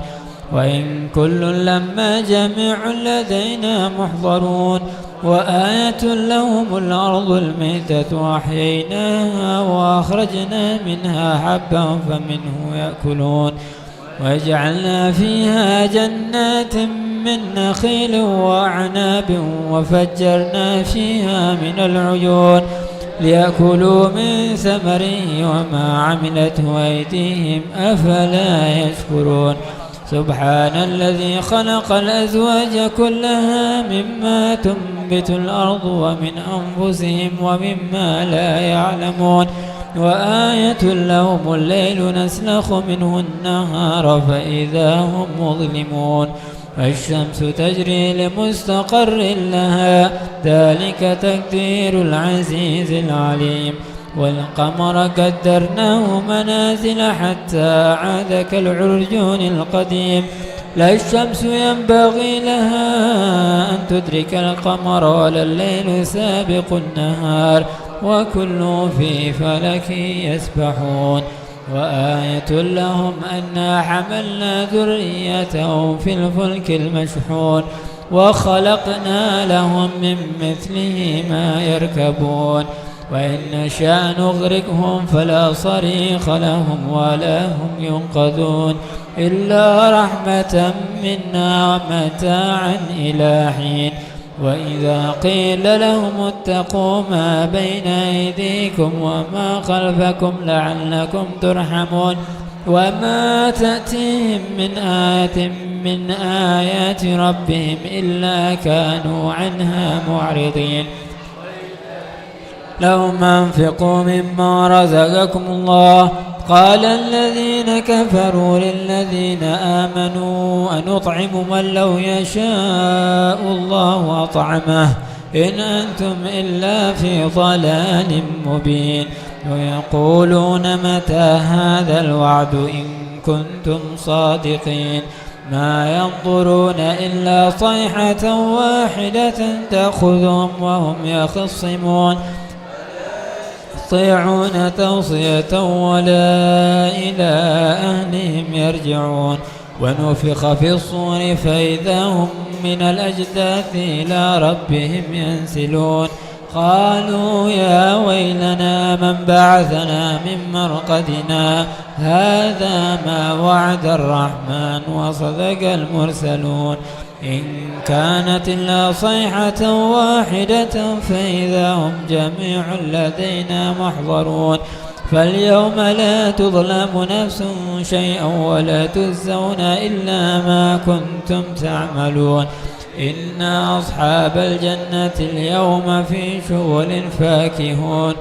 وإن كل لما جميع لدينا محضرون. وآية لهم الأرض الميتة أحييناها وأخرجنا منها حبا فمنه يأكلون. وجعلنا فيها جنات من نخيل وأعناب وفجرنا فيها من العيون ليأكلوا من ثمره وما عملته أيديهم أفلا يشكرون. سبحان الذي خلق الأزواج كلها مما تنبت الأرض ومن أنفسهم ومما لا يعلمون. وآية لهم الليل نسلخ منه النهار فإذا هم مظلمون. الشمس تجري لمستقر لها ذلك تقدير العزيز العليم. والقمر قدرناه منازل حتى عاد كالعرجون القديم. لا الشمس ينبغي لها أن تدرك القمر ولا الليل سابق النهار وكل في فلك يسبحون. وآية لهم أنا حملنا ذريتهم في الفلك المشحون وخلقنا لهم من مثله ما يركبون. وإن نشأ نغرقهم فلا صريخ لهم ولا هم ينقذون. إلا رحمة منا ومتاعا إلى حين. وإذا قيل لهم اتقوا ما بين أيديكم وما خلفكم لعلكم ترحمون. وما تأتيهم من آية من آيات ربهم إلا كانوا عنها معرضين. لهم أنفقوا مما رزقكم الله. قال الذين كفروا للذين آمنوا أنطعم من لو يشاء الله أطعمه إن أنتم إلا في ضلال مبين. ويقولون متى هذا الوعد إن كنتم صادقين. ما ينظرون إلا صيحة واحدة تأخذهم وهم يخصمون. يطيعون توصية ولا إلى أهلهم يرجعون. ونفخ في الصور فإذا هم من الأجداث إلى ربهم ينسلون. قالوا يا ويلنا من بعثنا من مرقدنا هذا ما وعد الرحمن وصدق المرسلون. إن كانت إلا صيحة واحدة فإذا هم جميع لدينا محضرون. فاليوم لا تظلم نفس شيئا ولا تجزون إلا ما كنتم تعملون. إن أصحاب الجنة اليوم في شغل فاكهون.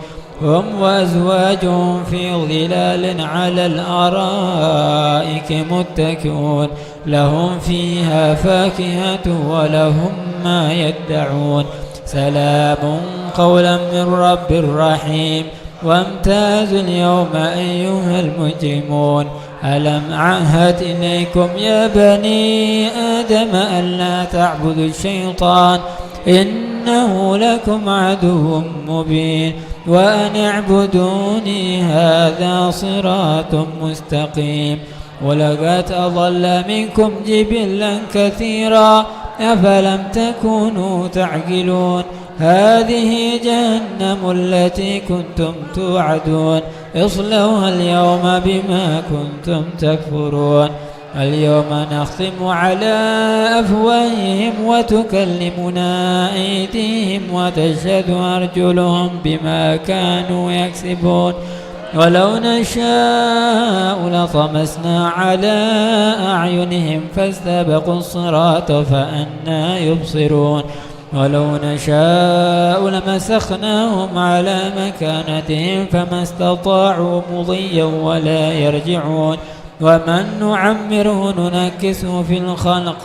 هم وأزواجهم في ظلال على الأرائك متكئون. لهم فيها فاكهة ولهم ما يدعون. سلام قولا من رب رحيم. وامتازوا اليوم أيها المجرمون. ألم أعهد إليكم يا بني آدم ألا تعبدوا الشيطان إنه لكم عدو مبين. وأن اعبدوني هذا صراط مستقيم. ولقد أضل منكم جبلا كثيرا أفلم تكونوا تعقلون. هذه جهنم التي كنتم توعدون. اصلوها اليوم بما كنتم تكفرون. اليوم نختم على أفواههم وتكلمنا أيديهم وتشهد أرجلهم بما كانوا يكسبون. ولو نشاء لطمسنا على أعينهم فاستبقوا الصراط فأنى يبصرون. ولو نشاء لمسخناهم على مكانتهم فما استطاعوا مضيا ولا يرجعون. ومن نعمره ننكسه في الخلق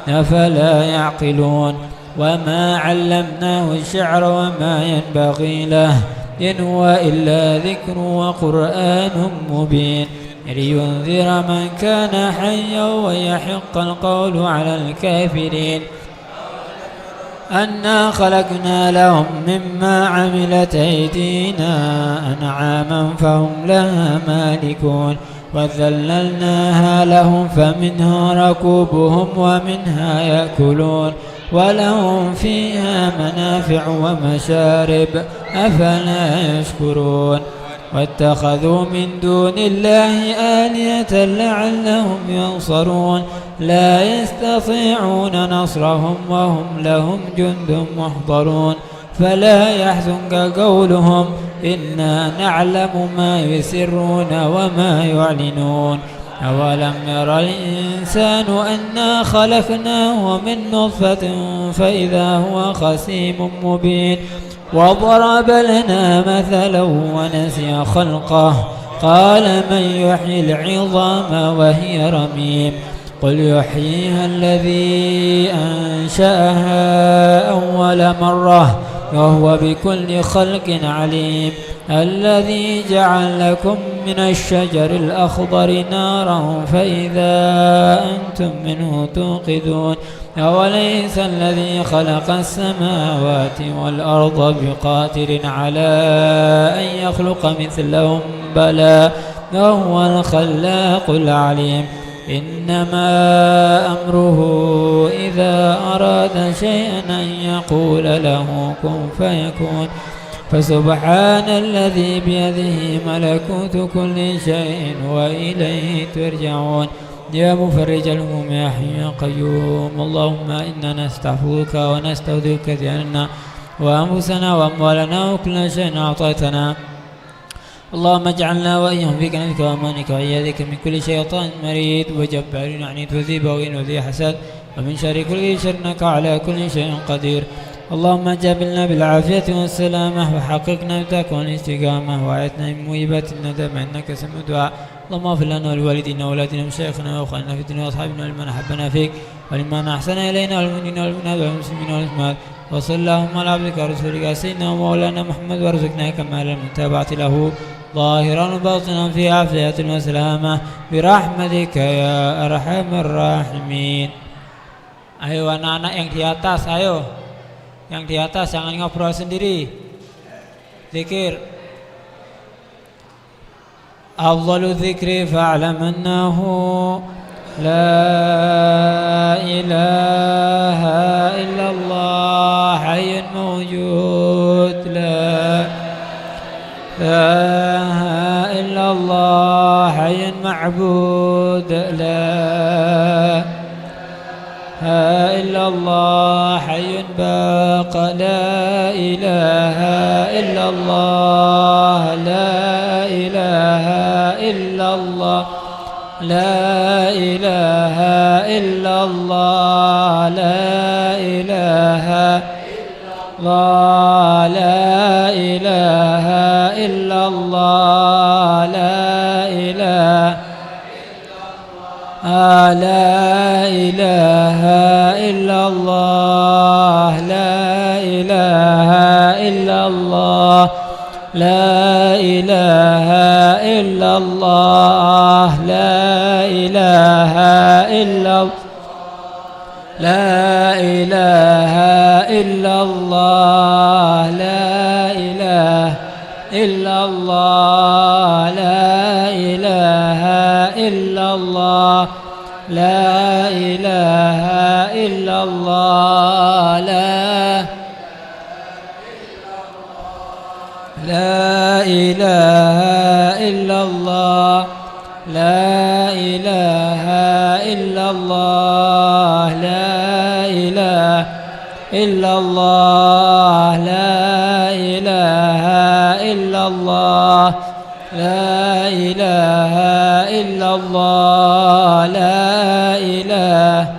أفلا يعقلون. وما علمناه الشعر وما ينبغي له إن هو إلا ذكر وقرآن مبين. لينذر من كان حيا ويحق القول على الكافرين. أنا خلقنا لهم مما عملت أيدينا أنعاما فهم لها مالكون. وذللناها لهم فمنها ركوبهم ومنها يأكلون. ولهم فيها منافع ومشارب. أفلا يشكرون. واتخذوا من دون الله آلهة لعلهم ينصرون. لا يستطيعون نصرهم وهم لهم جند محضرون. فلا يحزنك قولهم. إنا نعلم ما يسرون وما يعلنون. أولم ير الإنسان أنا خلقناه من نطفة فإذا هو خصيم مبين. وضرب لنا مثلا ونسي خلقه. قال من يحيي العظام وهي رميم. قل يحييها الذي أنشأها أول مرة وهو بكل خلق عليم. الذي جعل لكم من الشجر الأخضر نارا فإذا أنتم منه توقدون. أوليس الذي خلق السماوات والأرض بقادر على أن يخلق مثلهم؟ بلى وهو الخلاق العليم. إنما أمره إذا أراد شيئا أن يقول له كن فيكون. فسبحان الذي بيده ملكوت كل شيء وإليه ترجعون. يا مفرج الهموم يا حي يا قيوم، اللهم إنا نستعفوك ونستودعك ديننا وأنفسنا وأموالنا وكل شيء أعطيتنا. اللهم اجعلنا وإياهم في كنفك وأمانك وعياذك من كل شيطان مريد وجبار عنيد وذي بغي وذي حسد ومن شر كل شر إنك على كل شيء قدير. اللهم جملنا بالعافية والسلامة وحققنا بالتقوى والاستقامة وأعذنا من موجبات الندامة إنك سميع الدعاء. اللهم اغفر لنا ولوالدينا وولدنا ومشايخنا وإخواننا في الدين وأصحابنا ولمن أحبنا فيك ولمن أحسن إلينا والمؤمنين والمؤمنات والمسلمين والمسلمات. وصل اللهم على عبدك ورسولك سيدنا ومولانا محمد وارزقنا كمال المتابعة له ظاهرا وباطنا في عافية وسلامة برحمتك يا أرحم الراحمين. Ayo anak-anak yang di atas, ayo. Yang di atas jangan ngobrol sendiri. Zikir. أفضل الذكر فاعلم أنه لا إله إلا الله حي موجود، لا إله إلا الله حي معبود، لا إله إلا الله حي باق، لا إله إلا الله، لا إله إلا الله، لا إله إلا الله، لا إله الله، لا إله إلا الله، لا إله، آه، لا إله إلا الله، لا إله إلا الله، لا إله إلا الله، لا إله إلا الله. لا إله إلا الله، لا إله إلا الله، لا إله إلا الله، لا إله إلا الله، لا لا إله إلا الله، لا إله إلا الله، لا إله إلا الله، لا إله إلا الله، لا إله إلا الله، لا إله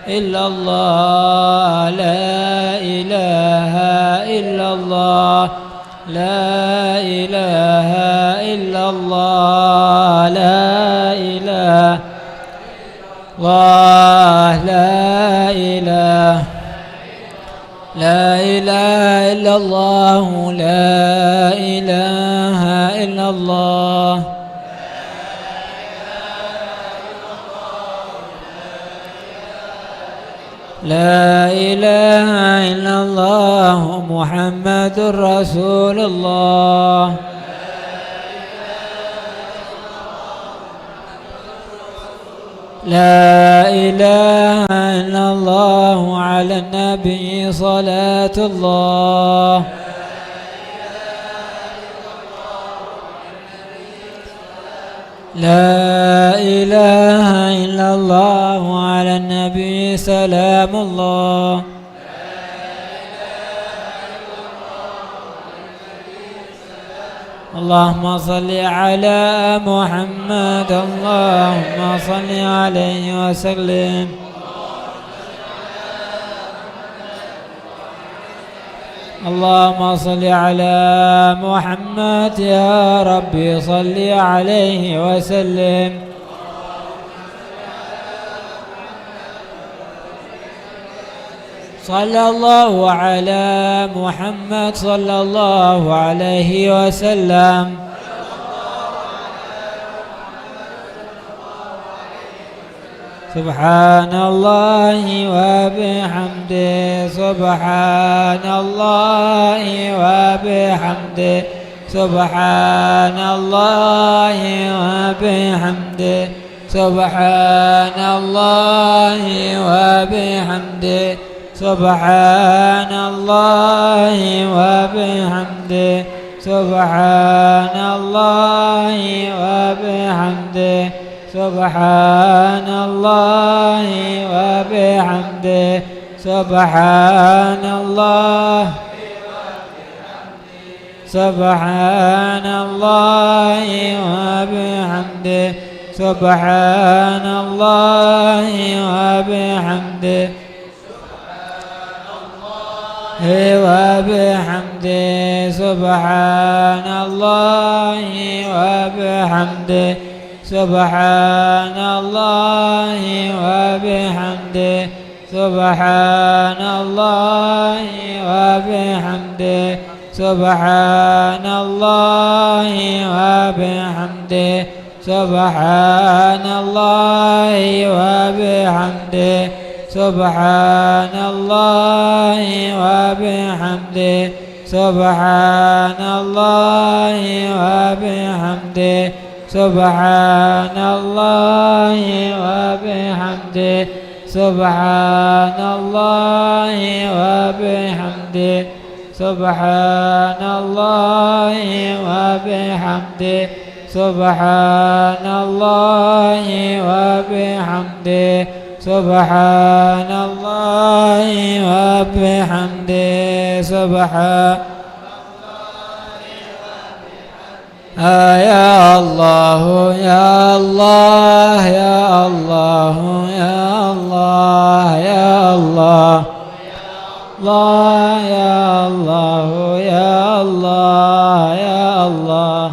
إلا الله، لا إله إلا الله. لا إله إلا الله، لا إله الله، لا إله، لا إله إلا الله، لا إله إلا الله. لا إله إلا الله محمد رسول الله. لا إله إلا الله على النبي صلاة الله. لا إله إلا الله على النبي سلام الله. اللهم صل على محمد، اللهم صل عليه وسلم. اللهم صل على محمد يا رب، صل عليه وسلم. صلى الله على محمد صلى الله عليه وسلم. سبحان الله وبحمده، سبحان الله وبحمده، سبحان الله وبحمده، سبحان الله وبحمده، سبحان الله وبحمده، سبحان الله وبحمده، سبحان الله وبحمده. سبحان الله. سبحان الله وبحمده. سبحان الله وبحمده. وبحمده. سبحان الله وبحمده. سبحان الله وبحمده. سبحان الله وبحمده. سبحان الله وبحمده. سبحان الله وبحمده. سبحان الله وبحمده. سبحان الله وبحمده. سبحان الله وبحمده. سبحان الله وبحمده. سبحان الله وبحمده. سبحان الله وبحمده. سبحان الله وبحمده. سبحان آه، يا الله، يا الله، يا الله، يا الله، يا الله. الله، يا الله، يا الله، يا الله.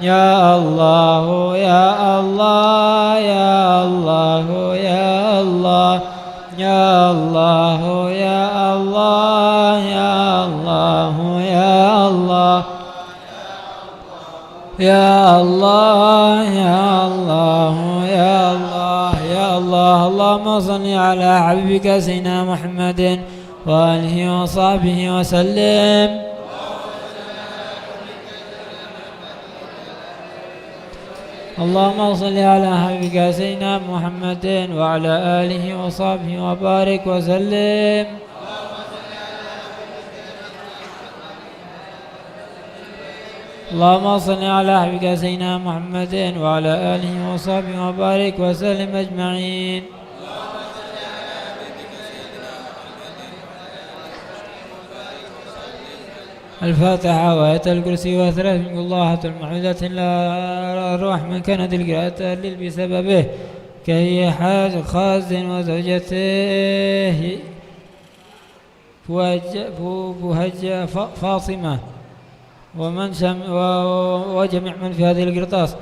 يا الله، يا الله، يا الله، يا الله. يا الله، يا الله، يا الله، يا الله. يا الله، يا الله، يا الله، يا الله. اللهم صل على حبيبك سيدنا محمد وآله وصحبه وسلم. اللهم صل على حبيبك سيدنا محمد وعلى آله وصحبه وبارك وسلم. اللهم صل على حبيبك سيدنا محمد وعلى آله وصحبه وبارك وسلم أجمعين. الفاتحة وآية الكرسي وثلاث من قل الله أحد المعوذات إلا أرواح من كانت القراءة تهلل بسببه كهي حاز خاز وزوجته فوج-، فو-، فوهج ف-، فاطمة ومن سم-، و-، و-، وجميع من في هذه القرطاس.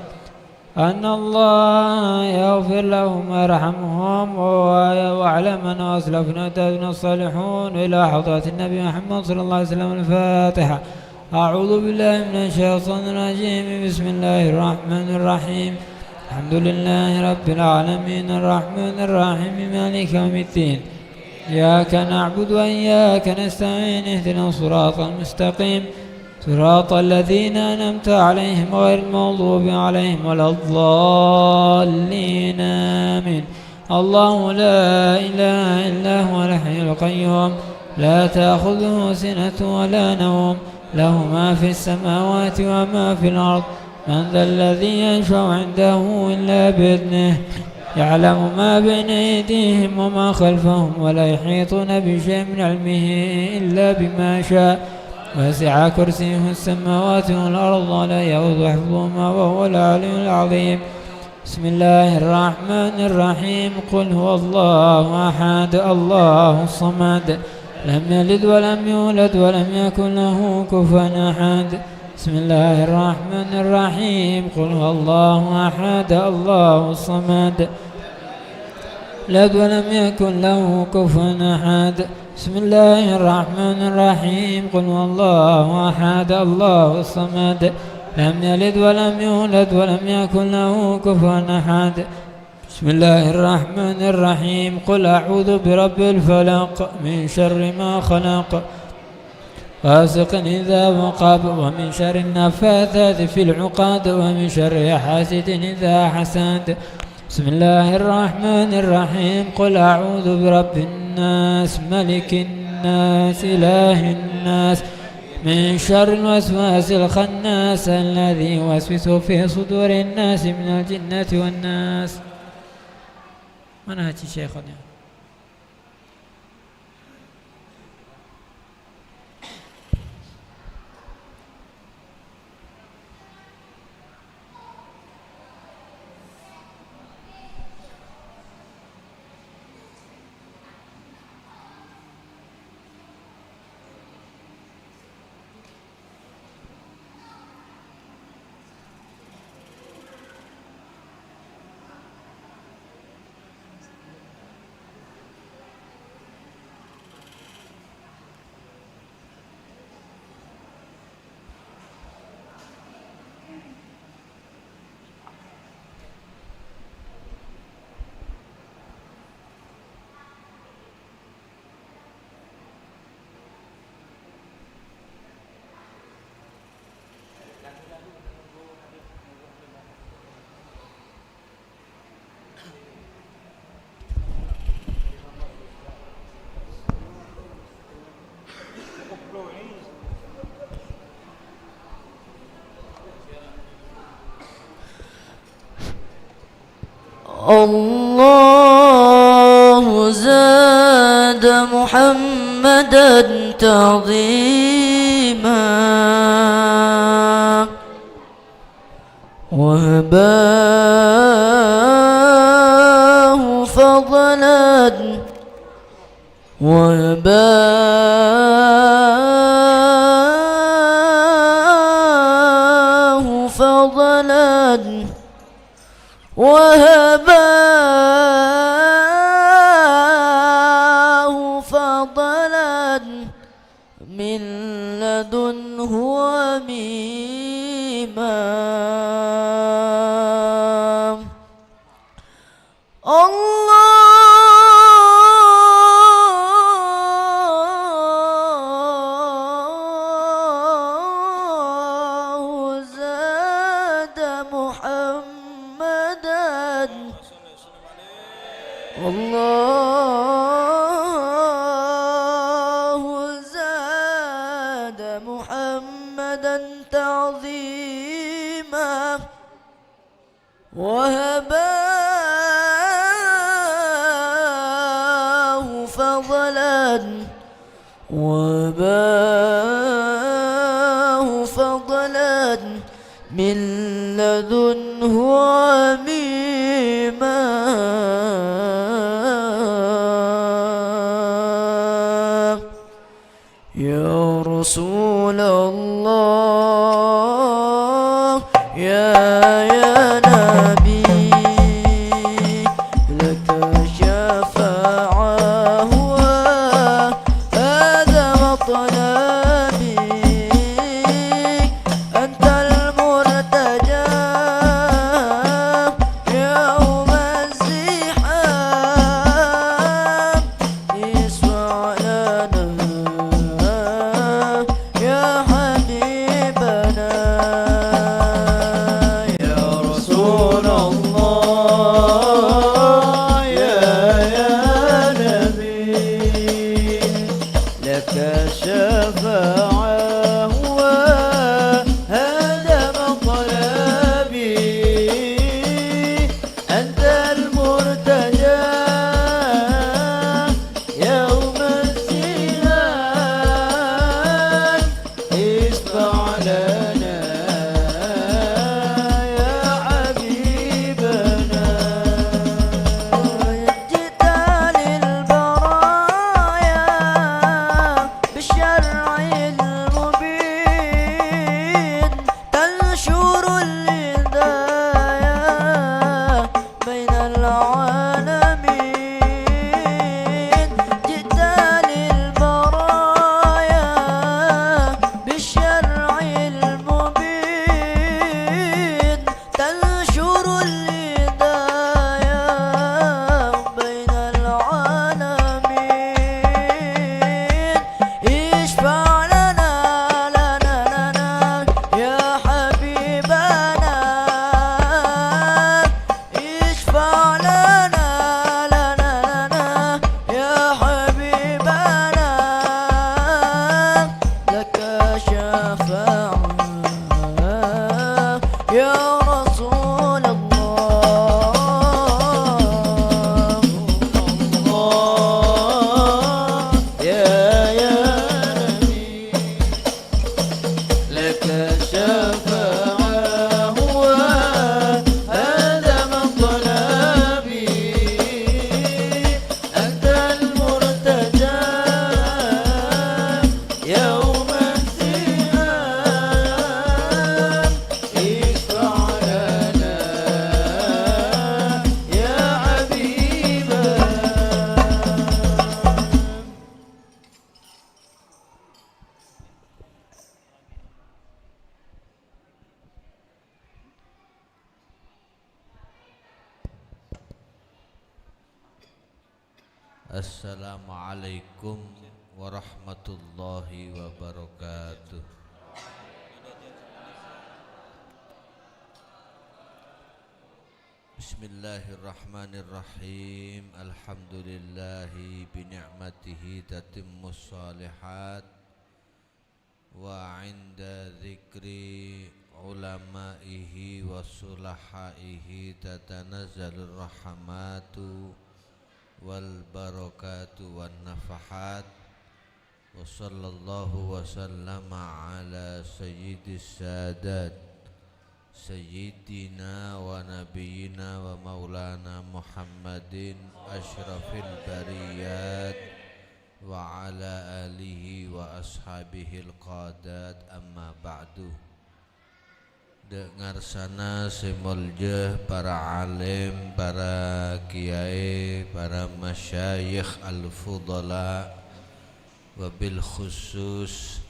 أن الله يغفر لهم ويرحمهم و-، واعلم أنه أسلف من عبادنا الصالحون إلى حضرة النبي محمد صلى الله عليه وسلم. الفاتحة. أعوذ بالله من الشيطان الرجيم. بسم الله الرحمن الرحيم. الحمد لله رب العالمين. الرحمن الرحيم. مالك يوم الدين. إياك نعبد وإياك نستعين. اهدنا الصراط المستقيم. صراط الذين أنعمت عليهم غير المغضوب عليهم ولا الضالين. آمين. الله لا إله إلا هو الحي القيوم، لا تأخذه سنة ولا نوم، له ما في السماوات وما في الأرض. من ذا الذي يشفع عنده إلا بإذنه؟ يعلم ما بين أيديهم وما خلفهم، ولا يحيطون بشيء من علمه إلا بما شاء. وسع كرسيه السماوات والأرض، ولا يؤوده حفظهما، وهو العلي العظيم. بسم الله الرحمن الرحيم. قل هو الله أحد، الله الصمد، لم يلد ولم يولد، ولم يكن له كفوا أحد. بسم الله الرحمن الرحيم. قل هو الله أحد، الله الصمد، لم يلد ولم يكن له كفوا أحد. بسم الله الرحمن الرحيم. قل هو الله أحد، الله الصمد، لم يلد ولم يولد، ولم يكن له كفوا أحد. بسم الله الرحمن الرحيم. قل أعوذ برب الفلق، من شر ما خلق، غاسق إذا وقب، ومن شر النفاثات في العقد، ومن شر حاسد إذا حسد. بسم الله الرحمن الرحيم. قل أعوذ برب الناس، ملك الناس، إله الناس، من شر الوسواس الخناس الذي يوسوس في صدور الناس من الجنة والناس. Mana Haji Syekhona? الله زاد محمدا تعظيما، وهباه فضلا، وهباه فضلا، وهباه فضلا من لدنه عميما. الله زاد محمدا، الله زاد محمدا تعظيما، وهباه فضلا، وهباه فضلا من لدنه عميما. يا رسول الله، يا، يا نبي، لك شفاعة، هذا مطلبي، أنت المرتجى يوم الزحام. اشفع لنا يا حبيب Assalamualaikum warahmatullahi wabarakatuh. Bismillahirrahmanirrahim. Alhamdulillahi bi ni'matihi tatimmus shalihat. Wa 'inda dzikri 'ulamaihi wa sulahaihi tatanazzalur rahmatu wal barakatu wan nafahat. Wa sallallahu wa sallama ala sayyidis sadat, sayyidina wa nabiyyina wa maulana Muhammadin asyrafil bariyat, wa ala alihi wa ashabihil qadat, amma ba'du. Dâ' ngarsana sè molja para alim, para kiyaè, para masyayikh al-fudala, wabil khusus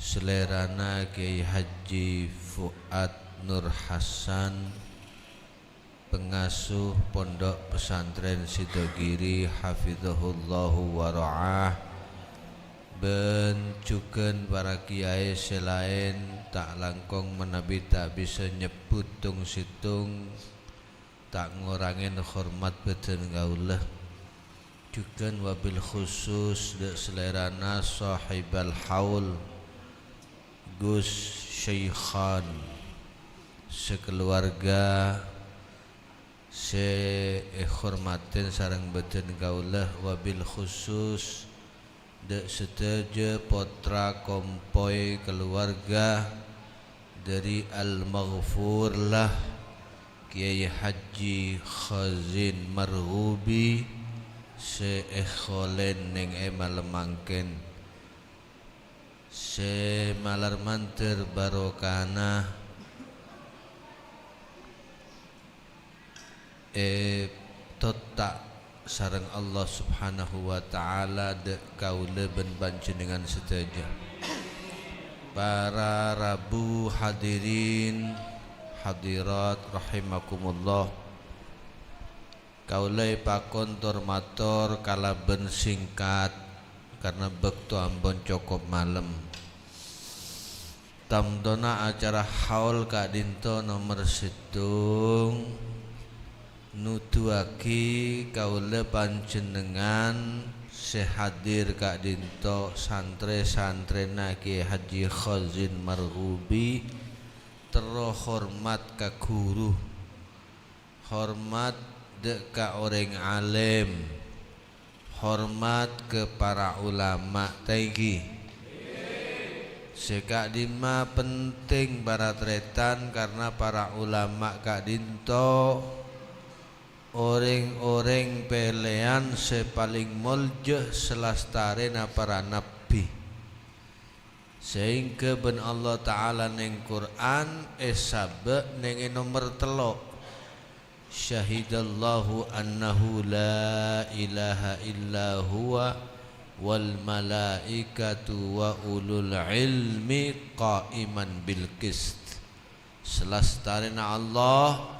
salèrana Kiai Haji Fuad Nur Hasan, pengasuh Pondok Pesantren Sidogiri, hafizahullahu wa ra'ah, bân jhughân para kiyaè sè laèn, ta' langkong manabi ta' bisa nyebbhut tong-sèttong, ta' ngorangè hormat bhâdhân kaulâ. Jhughân wabil khusus dâ' salèrana Shahibal Haul, Gus Syaikhan, sakaluwarga sè èhormatè sareng bhâdhân kaulâ, wabil khusus dâ' sadhâjâ pottra kompoy kaluwarga dhâri Al-Maghfurlah Kiai Haji Khazin Marghubi sè èkholèn neng è malem mangkèn. Sè malar mandhâr barokana ètotta' sareng Allah Subhanahu wa Ta'ala dâ' kaulâ bân panjhennengngan sadhâjâ. Para rabu hadirin hadirat rahimakumullah. Kaulâ èpakon tor-mator kalabân singkat, karna bâkto ampon cokop malem. Tamtona acara haul ka'dinto nomer sèttong, nodhuwâghi kaulâ panjhennengngan sè hadir ka'dinto santrè-santrèna Kiai Haji Khazin Marghubi, terro hormat ka ghuru. Hormat dâ' ka orèng alèm, hormat ka para ulama, ta' ènggi? Sè ka'dimma penting, para tarètan, karna para ulama ka'dinto orèng-orèng pèlèyan sè palèng molja salastarèna para nabbhi. Saèngghâ bân Allah Ta'ala neng Qur'an èsabâ' neng è nomer tello', "Syahidallahu annahu la ilaha illa huwa wal malaikatu wa ulul ilmi qa'iman bil qist." Salastarèna Allah,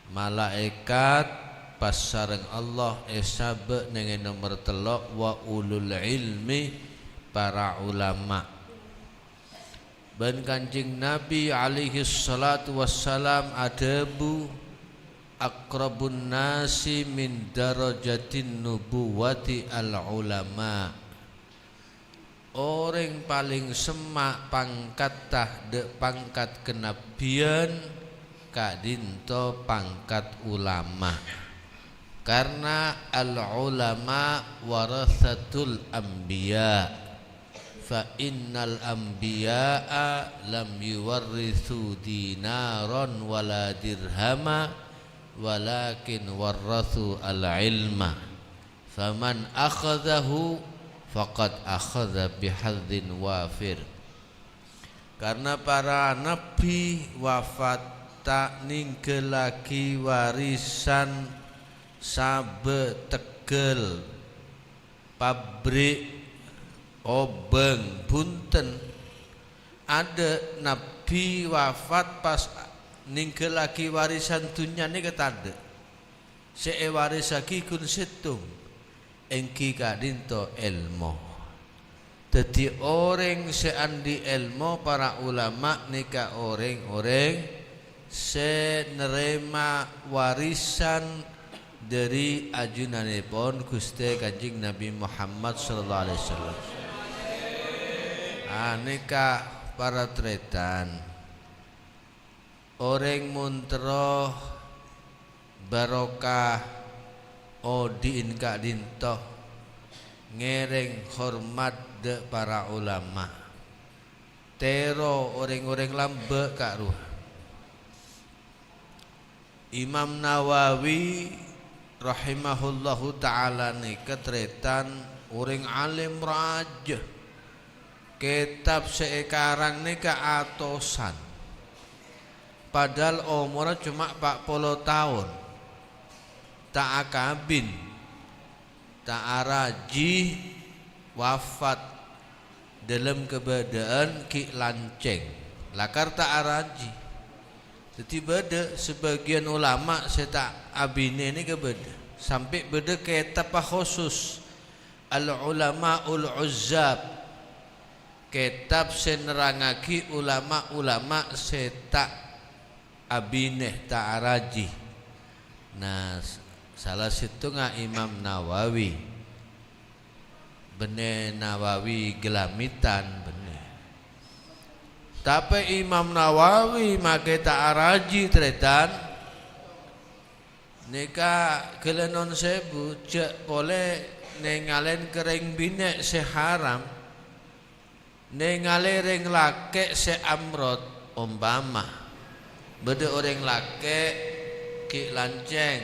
malaèkat, pas sareng Allah èsabâ' neng è nomer tello', wa ulul ilmi, para ulama. Bân Kanjeng Nabi alaihis salatu wassalam adhâbu, "Aqrabun nasi min darajatin nubuwati al-ulama." Orèng palèng semma' pangkatta dâ' pangkat kanabbhiyân ka'dinto pangkat ulama. Karna al-ulama warasatul anbiya. Fa innal anbiya'a lam yuwarrisu dinaran wala dirhama, walakin warrasu al-ilma. Faman akhadzahu faqad akhadza bihadzin wafir. Karna para nabbhi wafat ta' ninggalaghi warisan sabâ tegghâl, pabrik, obâng, bhunten. Adâ' nabbhi wafat pas ninggalaghi warisan dhunnya nèka tadâ'. sè èwarissaghi ghun sèttong, èngghi ka'dhinto èlmo. Dhâddhi, orèng sè andi' èlmo, para ulama nèka orèng-orèng sè narèma warisan dhâri ajunanèpon Ghustè Kanjeng Nabi Muhammad sallallahu alaihi wasallam. Ah, nèka para tarètan. Orèng mon terro barokah odi'in ka'dhinto, ngèrèng hormat dhâ' para ulama. Tèro orèng-orèng lambâ' ka'rowa. Imam Nawawi rahimahullahu ta'ala nèka tarètan orèng alim rajâ. Kètab sè èkarang nèka atosan. Padahal omorra coma pa' polo taon. Ta' akabin. Ta' arajhi, wafat dâlem kabâdâ'ân ghi' lancèng, lakar ta' arajhi. Dhâddhi bâdâ sabâgiyân ulama sè ta' abinè nèka bâdâ, sampè' bâdâ kètab khosos Al-Ulama'ul Uzzab, kètab sè nerrangngaghi ulama-ulama sè ta' abinè, ta' arajhi. Nah, s-, sala sèttongnga Imam Nawawi. Bânnè Nawawi Gâlâmitan, bânnè. Tapè Imam Nawawi makè ta' arajhi, tarètan. Nèka ghellâ' non sèbu, jhâ' polè nèngalè ka rèng binè' sè haram. Nèngalè rèng lakè' sè amrot, ompama bâdâ orèng lakè' ghi' lancèng,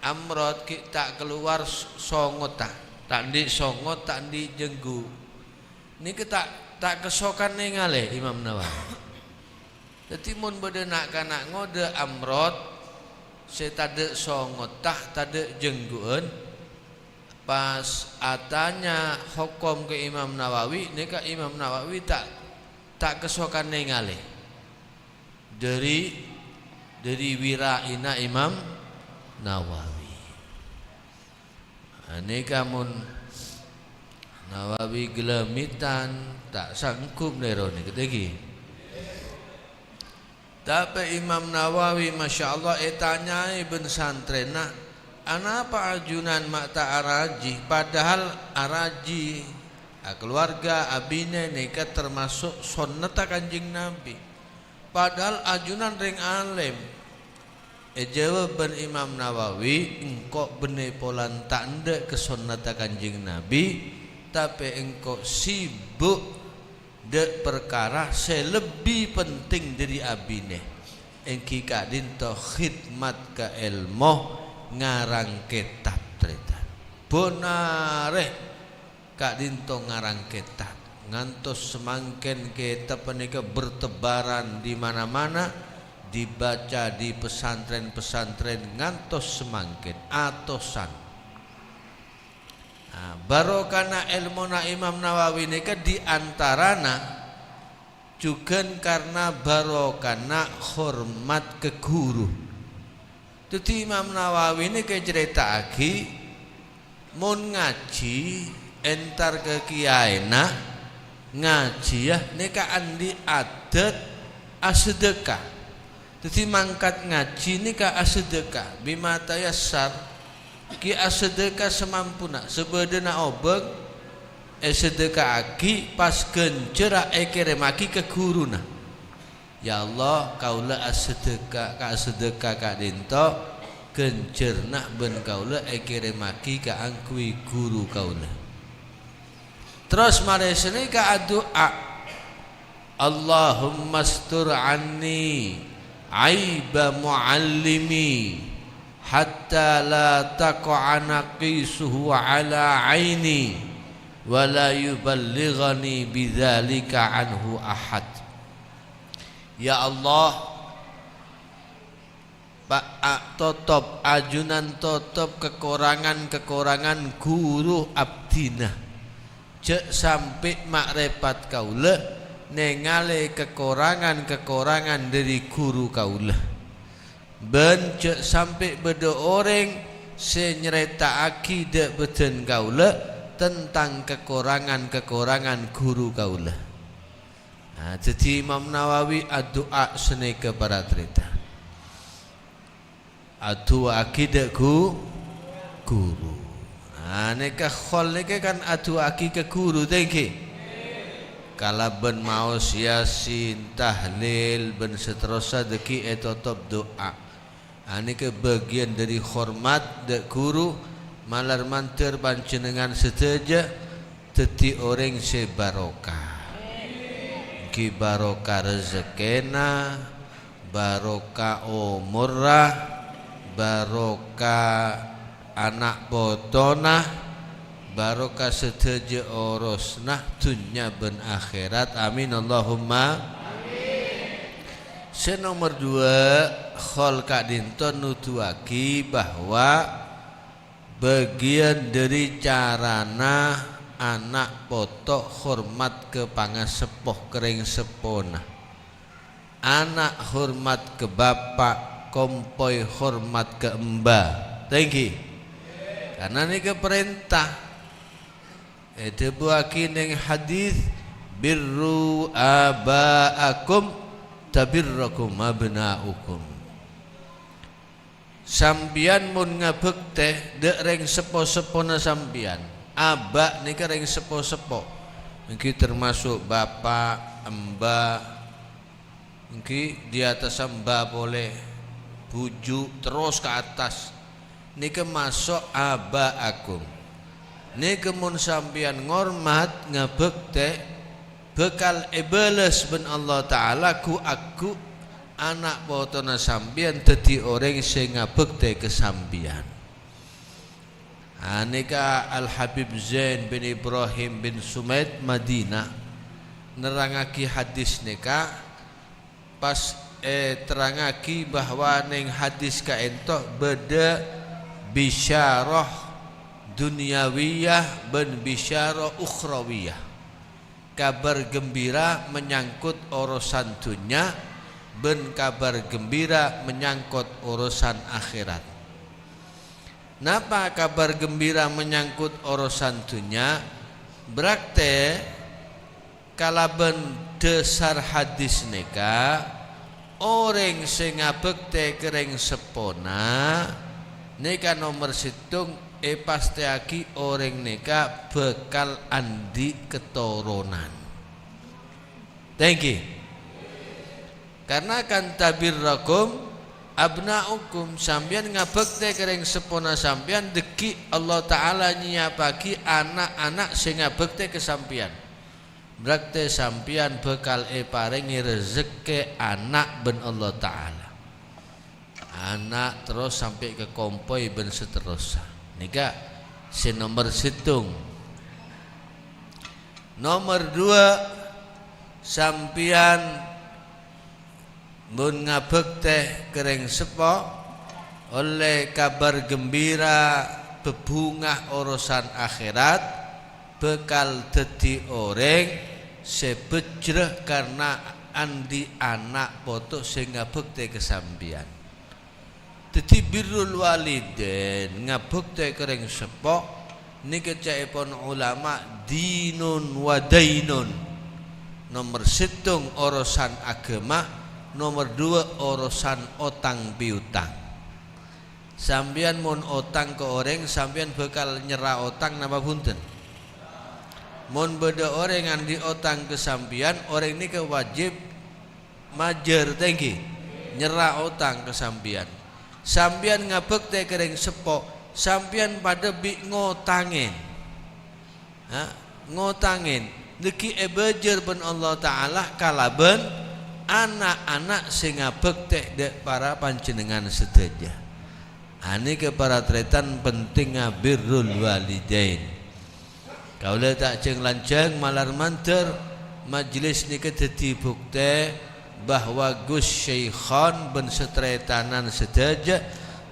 amrot ghi' ta' kalowar s-, songotta, ta' andi' songot, ta' andi' jhângghu'. Nèka ta', ta' kasokan nèngalè Imam Nawawi. Dhâddhi, mon bâdâ na'-kana' ngodâ amrot sè tadâ' songotta, tadâ' jhângghu'ân, pas atanya hokom ka Imam Nawawi, nèka Imam Nawawi ta', ta' kasokan nèngalè. Dhâri, dhâri wira'ina Imam Nawawi. Anèka mon Nawawi Gâlâmitan, ta' sanggup nèro nèka tèngghi. Tapè Imam Nawawi, masyaallah, ètanyaè bân santrèna, "Anapa ajunan ma' ta' arajhi?" Padahal arajhi, akalowarga, abinè nèka tamaso' sonnetta Kanjeng Nabi. Padahal ajunan rèng alèm. Èjâwâb bân Imam Nawawi, "Engko' bânnè polana ta' endâ' ka sonnetta Kanjeng Nabi, tapè engko' sibuk dâ' parkara sè lebbi penting dhâri abinè, èngghi ka'dinto khidmat ka èlmo, ngarang kètab, tarètan." Bân arè ka'dinto ngarang kètab. Ngantos samangkèn kètab panèka bertebaran di mana-mana, dibaca di pesantren-pesantren ngantos samangkèn, atosan. Nah, barokana èlmona Imam Nawawi nèka di antarana jhughân karna barokana hormat ka ghuru. Dhâddhi Imam Nawawi nèka ècarèta'aghi, mon ngajhi entar ka kiyaèna, ngajhiyâ nèka andi' adât asadâka. Dhâddhi mangkat ngajhi nèka asadâka, bima tayassar, ghi' asadâka samampuna, sabâdâna obâng èsadâka'aghi, pas ghânjhârra èkèrèmmaghi ka ghuruna. "Ya Allah, kaulâ asadâka, ka asadâka ka'dinto, ghânjhârna bân kaulâ èkèrèmmaghi kaangghuy ghuru kaulâ." Terros marè sanèka adu'a, "Allahummastur anni aiba muallimi, hatta la taqa'a naqisuhu ala aini, wa la yuballighani bidzalika anhu ahad." Ya Allah, pa-, a-, totop, ajunan totop kakorangan-kakorangan ghuru abdhina. Jhâ' sampè' ma'rèfat kaulâ nèngalè kakorangan-kakorangan dhâri ghuru kaulâ. Bân jhâ' sampè' bâdâ orèng sè nyarèta'aghi dâ' bâdân kaulâ tentang kakorangan-kakorangan ghuru kaulâ. Nah, dhâddhi Imam Nawawi adu'a sanèka para tarètan. Adu'aaghi dâ' ghu-, ghuru. Nah, nèka khol nèka kan adu'aaghi ka ghuru, ta' ènggi? Kalabân maos Yasin, tahlil, bân saterrossa dhâggi' ètotop du'a. Anèka bâgiyân dhâri hormat dâ' ghuru, malar mandhâr panjhennengngan sadhâjâ dhâddhi orèng sè barokah. Ènggi barokah rejekkèna, barokah omorra, barokah ana' potona, barokah sadhâjâ orosna dhunnya bân akhèrat. Amin, Allahumma. Sè nomer duwâ', khol ka'dinto nuduwaghi bahwa bâgiyân dhâri carana ana' poto hormat ka pangaseppo, ka rèng seppona. Ana' hormat ka bapa', kompoy hormat ka emba. Ta' ènggi? Karna nèka parènta. Èdhâbuwaghi neng hadis, "Birru aba'akum tabirrakum abna'ukum." Sampèyan mon ngabhâktè dâ' rèng seppo-seppona sampèyan, aba' nèka rèng seppo-seppo, ènggi termasuk bapa', emba, ènggi di atas emba polè, bhuju', terros ka attas. Nèka maso' aba'akum. Nèka mon sampèyan ngormat, ngabhâktè, bhâkal èbâlâs bân Allah Ta'ala ghu'-agghu' ana' potona sampèyan dhâddhi orèng sè ngabhâktè ka sampèyan. Anèka Al-Habib Zain bin Ibrahim bin Sumaid Madinah nerrangaghi hadis nèka, pas èterrangaghi bahwa neng hadis ka'ènto bâdâ bisyarah dunyawiyah bân bisyarah ukhrawiyah. Kabar gembira menyangkut orosan dhunnya, bân kabar gembira menyangkut orosan akhèrat. Napa kabar gembira menyangkut orosan dhunnya? Berarti kalabân dhâsar hadis nèka, orèng sè ngabhâktè ka rèng seppona nèka nomer sèttong èpastèyaghi orèng nèka bhâkal andi' katoronan. Ta' ènggi? Karna kan tabirrakum abna'ukum, sampèyan ngabhâktè ka rèng seppona sampèyan, dhâggi' Allah Ta'ala nyiyapaghi na'-kana' sè ngabhâktè ka sampèyan. Berarti sampèyan bhâkal èparèngè rejekkè ana' bân Allah Ta'ala. Ana' terros sampè' ka kompoy bân saterrossa. Nèka sè nomer sèttong. Nomer duwâ', sampèyan mon ngabhâktè ka rèng seppo, ollè kabar gembira bhâbhunga orosan akhèrat, bhâkal dhâddhi orèng sè bhâjrâ karna andi' ana' poto sè ngabhâktè ka sampèyan. Dhâddhi, birrul walidain, ngabhâktè ka rèng seppo, nèka ca'èpon ulama dinun wa dainun. Nomer sèttong orosan aghâma, nomer duwâ' orosan otang piutang. Sampèyan mon otang ka orèng, sampèyan bhâkal nyerra otang napa bhunten? Mon bâdâ orèng andi' otang ka sampèyan, orèng nèka wajib majâr, ta' ènggi, nyerra otang ka sampèyan. Sampèyan ngabhâktè ka rèng seppo, sampèyan padâ bi' ngotangè. Ha? Ngotangè. Dhâggi' èbâjâr bân Allah Ta'ala kalabân na'-kana' sè ngabhâktè dâ' para panjhennengngan sadhâjâ. Anèka para tarètan pentingnga birrul walidain. Kaulâ ta' jhâng-lanjhâng malar mandhâr, majlis nèka dhâddhi buktè bahwa Gus Syekhon bân satarètanan sadhâjâ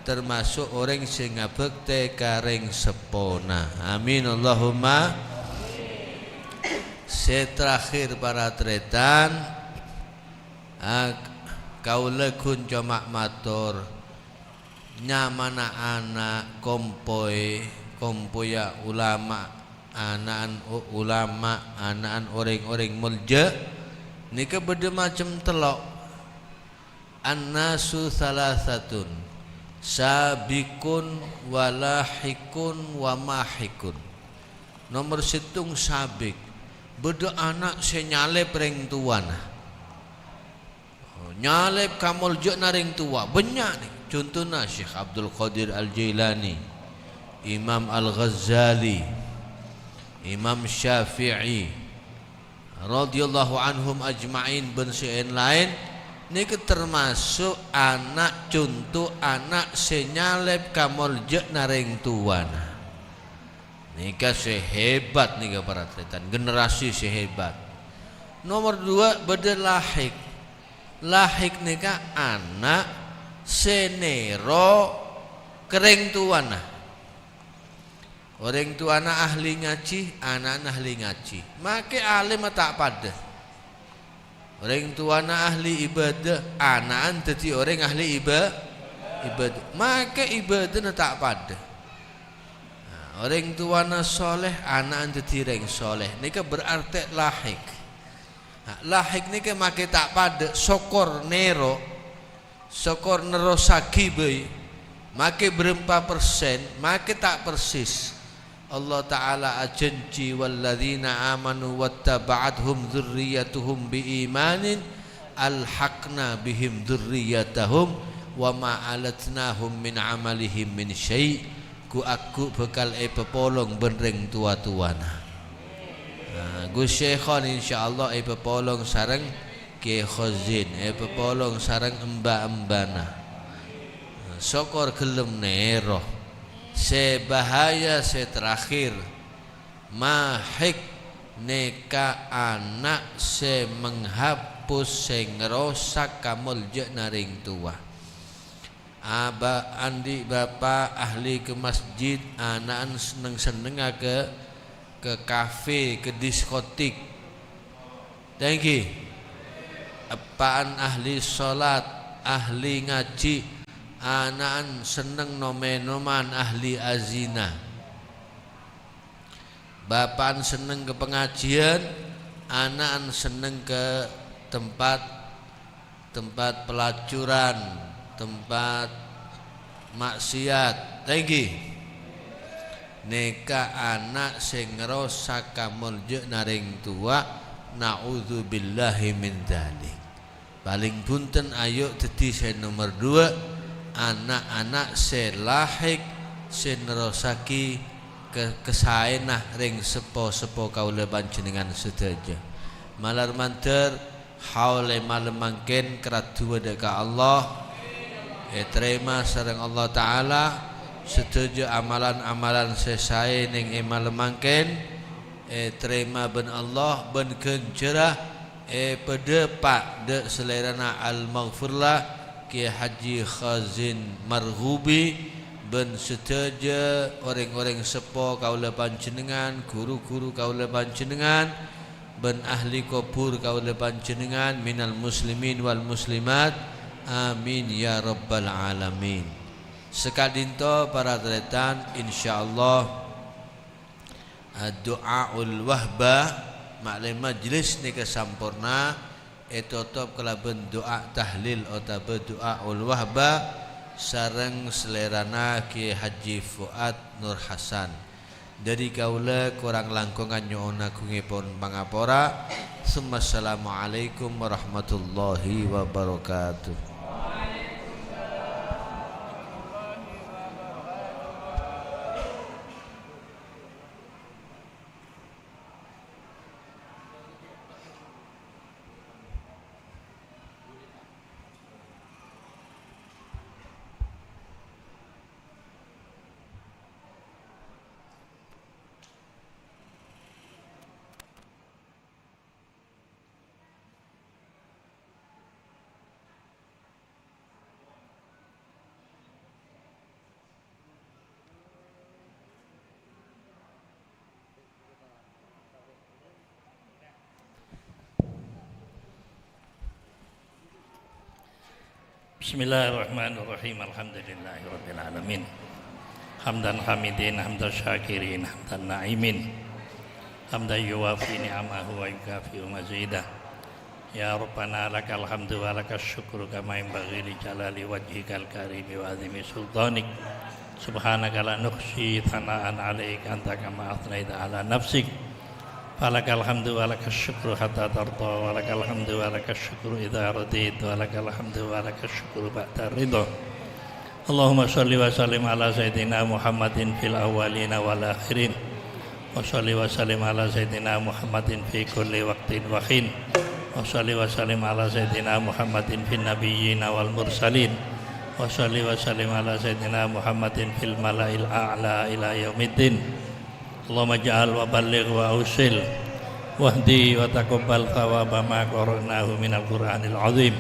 tamaso' orèng sè ngabhâktè ka rèng seppona. Amin, Allahumma. Sè terakhir, para tarètan, ah, kaulâ ghun coma mator. nyamana ana' kompoy, kompoyya ulama, ana'an u-, ulama, ana'an orèng-orèng molja, nèka bâdâ macem tello'. "An-nasu tsalasatun, sabiqun wa lahiqun wa mahiqun." Nomer sèttong sabiq, bâdâ ana' sè nyalèp rèng towana. Oh, nyalèp kamoljâ'ânna rèng towa, bânnya' nè. Contona Syekh Abdul Qadir Al-Jailani, Imam Al-Ghazali, Imam Syafi'i, radhiyallahu anhum ajma'in, bân sè laèn-laèn, nèka termasuk ana', conto ana' sè nyalèp kamoljâ'ânna rèng towana. Nèka sè hebat nèka, para tarètan, generasi sè hebat. Nomer duwâ' bâdâ lahiq. Lahiq nèka ana' sè nèro ka rèng towana. Orèng towana ahli ngajhi, ana'na ahli ngajhi. Makè alimma ta' padâ. Orèng towana ahli ibadah, ana'an dhâddhi orèng ahli iba-, ibadah. Makè ibadahna ta' padâ. Nah, orèng towana sholeh, ana'an dhâddhi rèng sholeh. Nèka berarti lahiq. Nah, lahiq nèka makè ta' padâ, sokor nèro. Sokor nerrossaghi bhâi, makè bârâmpa persen, makè ta' persis. Allah Ta'ala ajhânjhi, "Walladzina amanu wattaba'athum dzurriyyatuhum biimanin, alhaqna bihim dzurriyyatahum, wa ma alatnahum min amalihim min syai'." Ghu-, aghu' bhâkal èpapolong bân rèng towa-towana. Nah, Gus Syaikhon insyaallah èpapolong sareng Kè Khozin, èpapolong sareng emba-embana. Sokor ghellem nèro. Sè bahaya sè terakhir, mahiq nèka ana' sè menghapus, sè ngrosak kamoljâ'ânna rèng towa. Aba-, andi' bapa' ahli ka masjid, ana'an senneng-sennengnga ka, ka kafe, ka diskotik. Thank you. Eppa'an ahli sholat, ahli ngajhi, ana'an senneng nom-ènoman, ahli azina. Bapa'an senneng ka pangajiân, ana'an senneng ka tempat, tempat pelacuran, tempat maksiat. Thank you. Nèka ana' sè ngrosak kamoljâ'ânna rèng towa, na'udzubillahi min dzalik. Palèng bhunten, ayo dhâddhi sè nomer duwâ', ana'-ana' sè lahiq sè nerrossaghi ka-, kasaèna rèng seppo-seppo kaulâ panjhennengngan sadhâjâ. Malar mandhâr, haul è malem mangkèn karaddhuwâ dâ' ka Allah, ètarèma sareng Allah Ta'ala sadhâjâ amalan-amalan sè saè neng è malem mangkèn, ètarèma bân Allah, bân ghânjhârra èpadâpa' dâ' salèrana Al-Maghfurlah Kè Haji Khazin Marghubi, bân sadhâjâ orèng-orèng seppo kaulâ panjhennengngan, ghuru-ghuru kaulâ panjhennengngan, bân ahli kobhur kaulâ panjhennengngan, minal muslimin wal muslimat. Amin ya rabbal alamin. Saka'dinto para tarètan, insyaallah, Du'aul wahbah, ma'lè majlis nèka samporna, ètotop kalabân du'a tahlil otabâ du'aul wahbah sareng salèrana Kè Haji Fuad Nur Hasan. Dâri kaulâ korang langkongan nyo'on agungngèpon pangapora. Tsummassalamualaikum warahmatullahi wabarakatuh. بسم الله الرحمن الرحيم. الحمد لله رب العالمين. حمدا حامدين، حمدا شاكرين، حمدا ناعمين. حمدا يوافي نعمه ويكافئ مزيده. يا ربنا لك الحمد ولك الشكر كما ينبغي لجلال وجهك الكريم وعظيم سلطانك. سبحانك لا نحصي ثناء عليك أنت كما أثنيت على نفسك. فلك الحمد ولك الشكر حتى ترضى، ولك الحمد ولك الشكر إذا رضيت، ولك الحمد ولك الشكر بعد الرضا. اللهم صل وسلم على سيدنا محمد في الأولين والآخرين. وصل وسلم على سيدنا محمد في كل وقت وحين. وصل وسلم على سيدنا محمد في النبيين والمرسلين. وصل وسلم على سيدنا محمد في الملأ الأعلى إلى يوم الدين. اللهم اجعل وبلغ وأوصل واهدي وتقبل ثواب ما قرأناه من القرآن العظيم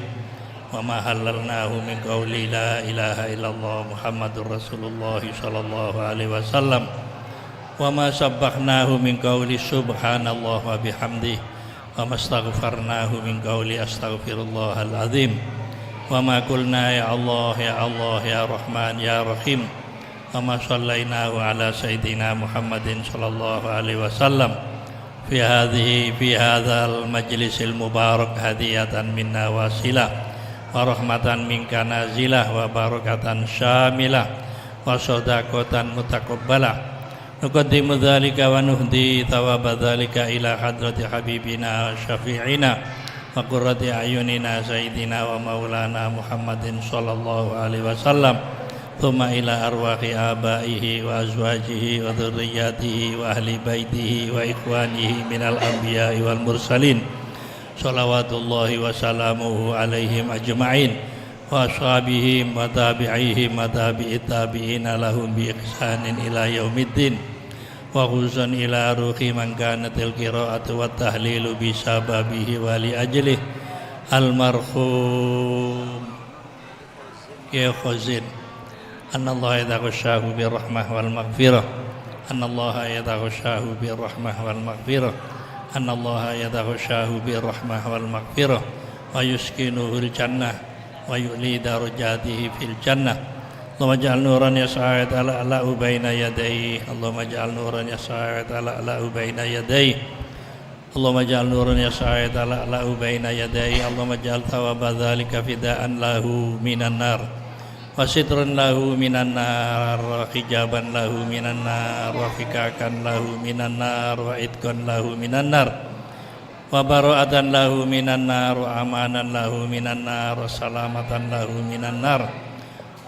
وما هللناه من قول لا إله إلا الله محمد رسول الله صلى الله عليه وسلم وما سبحناه من قول سبحان الله وبحمده وما استغفرناه من قول أستغفر الله العظيم وما قلنا يا الله يا الله يا رحمن يا رحيم وما صليناه على سيدنا محمد صلى الله عليه وسلم في هذه، في هذا المجلس المبارك هدية منا واصلة، ورحمة منك نازلة، وبركة شاملة، وصدقة متقبلة. نقدم ذلك ونهدي ثواب ذلك إلى حضرة حبيبنا وشفيعنا وقرة أعيننا سيدنا ومولانا محمد صلى الله عليه وسلم، ثم إلى أرواح آبائه وأزواجه وذرياته وأهل بيته وإخوانه من الأنبياء والمرسلين، صلوات الله وسلامه عليهم أجمعين، وأصحابهم وتابعيهم وتابع التابعين لهم بإحسان إلى يوم الدين، وخصوصا إلى روح من كانت القراءة والتهليل بسببه ولأجله، المرحوم كيو خوزين. أن الله يتغشاه بالرحمة والمغفرة. أن الله يتغشاه بالرحمة والمغفرة. أن الله يتغشاه بالرحمة والمغفرة. ويسكنه الجنة. ويعلي درجاته في الجنة. اللهم اجعل نورا يسعى ويتلألأ بين يديه. اللهم اجعل نورا يسعى ويتلألأ بين يديه. اللهم اجعل نورا يسعى ويتلألأ بين يديه. اللهم اجعل ثواب ذلك فداء له من النار، وسترا له من النار، وحجابا له من النار، وفكاكا له من النار، وعتقا له من النار، وبراءة له من النار، وأمانا له من النار، وسلامة له من النار،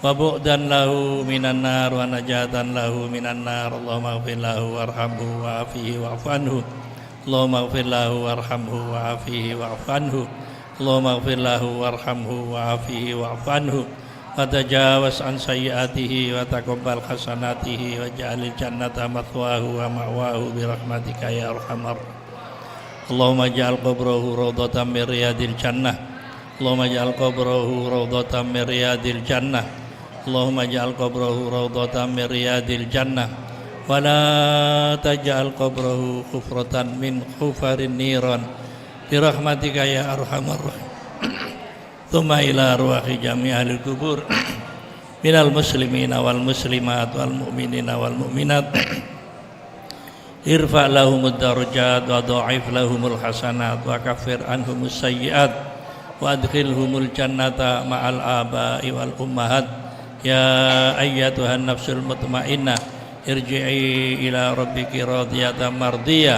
وبعدا له من النار، ونجاة له من النار. اللهم اغفر له وارحمه وعافه واعف عنه. اللهم اغفر له وارحمه وعافه واعف عنه. اللهم اغفر له وارحمه وعافه واعف عنه. وتجاوز عن سيئاته وتقبل حسناته واجعل الجنة مثواه ومأواه برحمتك يا أرحم الراحمين. اللهم اجعل قبره روضة من رياض الجنة. اللهم اجعل قبره روضة من رياض الجنة. اللهم اجعل قبره روضة من رياض الجنة، ولا تجعل قبره حفرة من حفر النيران، برحمتك يا أرحم الراحمين. ثم إلى أرواح جميع أهل القبور من المسلمين والمسلمات والمؤمنين والمؤمنات. ارفع لهم الدرجات وضاعف لهم الحسنات وكفر عنهم السيئات وأدخلهم الجنة مع الآباء والأمهات. يا أيتها النفس المطمئنة، ارجعي إلى ربك راضية مرضية،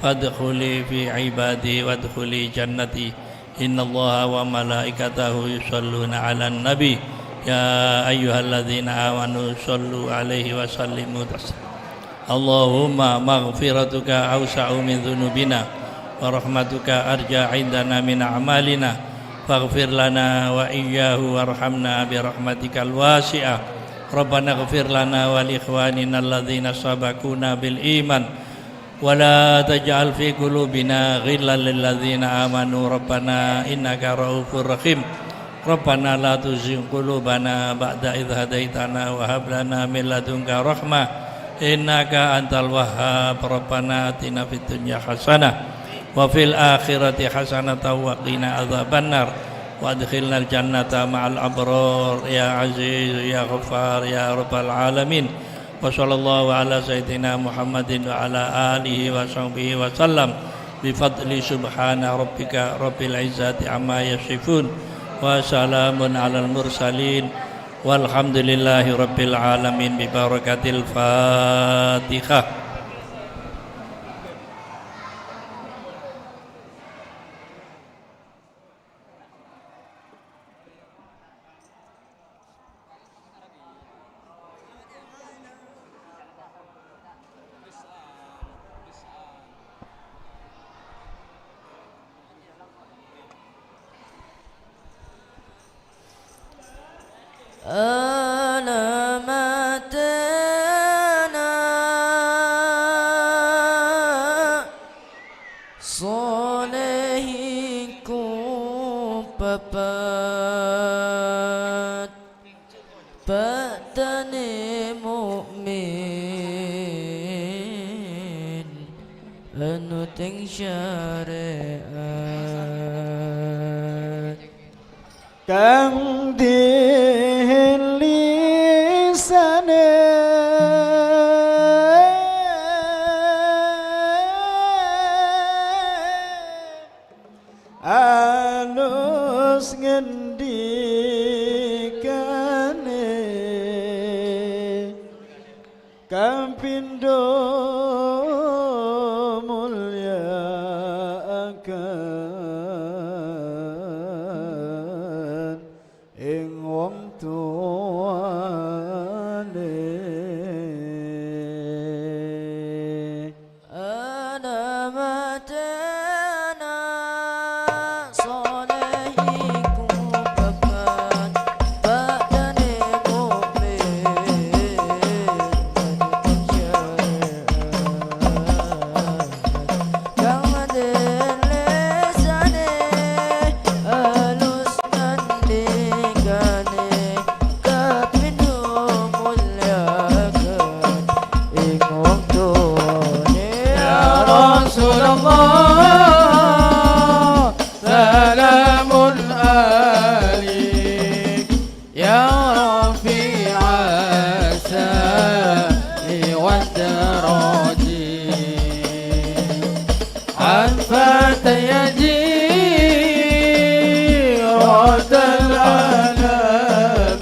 فادخلي في عبادي وادخلي جنتي. إن الله وملائكته يصلون على النبي، يا أيها الذين آمنوا صلوا عليه وسلموا تسليما. اللهم مغفرتك أوسع من ذنوبنا، ورحمتك أرجى عندنا من أعمالنا، فاغفر لنا وإياه وارحمنا برحمتك الواسعة. ربنا اغفر لنا ولإخواننا الذين سبقونا بالإيمان، ولا تجعل في قلوبنا غلا للذين آمنوا ربنا إنك رءوف رحيم. ربنا لا تزغ قلوبنا بعد إذ هديتنا وهب لنا من لدنك رحمة إنك أنت الوهاب. ربنا آتنا في الدنيا حسنة وفي الآخرة حسنة وقنا عذاب النار. وأدخلنا الجنة مع الأبرار يا عزيز يا غفار يا رب العالمين. وصلى الله على سيدنا محمد وعلى آله وصحبه وسلم بفضل سبحان ربك رب العزة عما يصفون وسلام على المرسلين والحمد لله رب العالمين ببركة الفاتحة. Alamatana Solehiku papat, ba'dane mu'min, anuteng syariat. Kang dihilisane alus ngendikane. Kapindho mulya'akan ing wong towane. Ana matena solehiku papat, ba'dane mu'min, kang madelesane alus nandikane. Kapindho mulya'akan ing wong towane. Ya Rasulullah, salamun alaik, ya rafi'as sa'yi wad daraji. Anta ya jiratal alamin,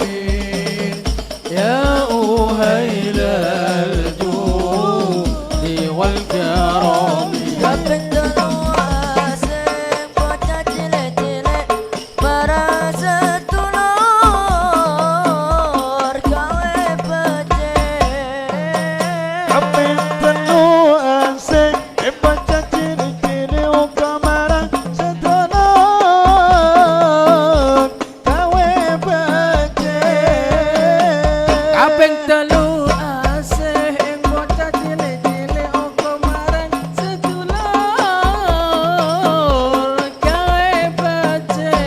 ya uhailal judi wal karami. Kaping tello aseng bocah cilik-cilik, marasa dulur gawe becik. Kaping tello aseng bocah cilik-cilik oka marang sedulur gawe becik. Kaping tello aseng bocah cilik-cilik oka marang sedulur gawe becik.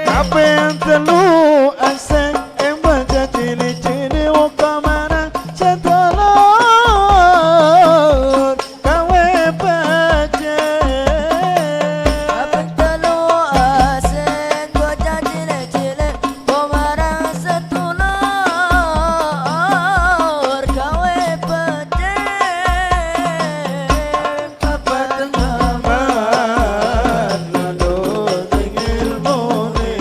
Kaping tello aseng bocah cilik-cilik oka marang sedulur gawe becik. Kaping tello aseng bocah cilik-cilik oka marang sedulur gawe becik. Papat ngamal nuruting ilmune,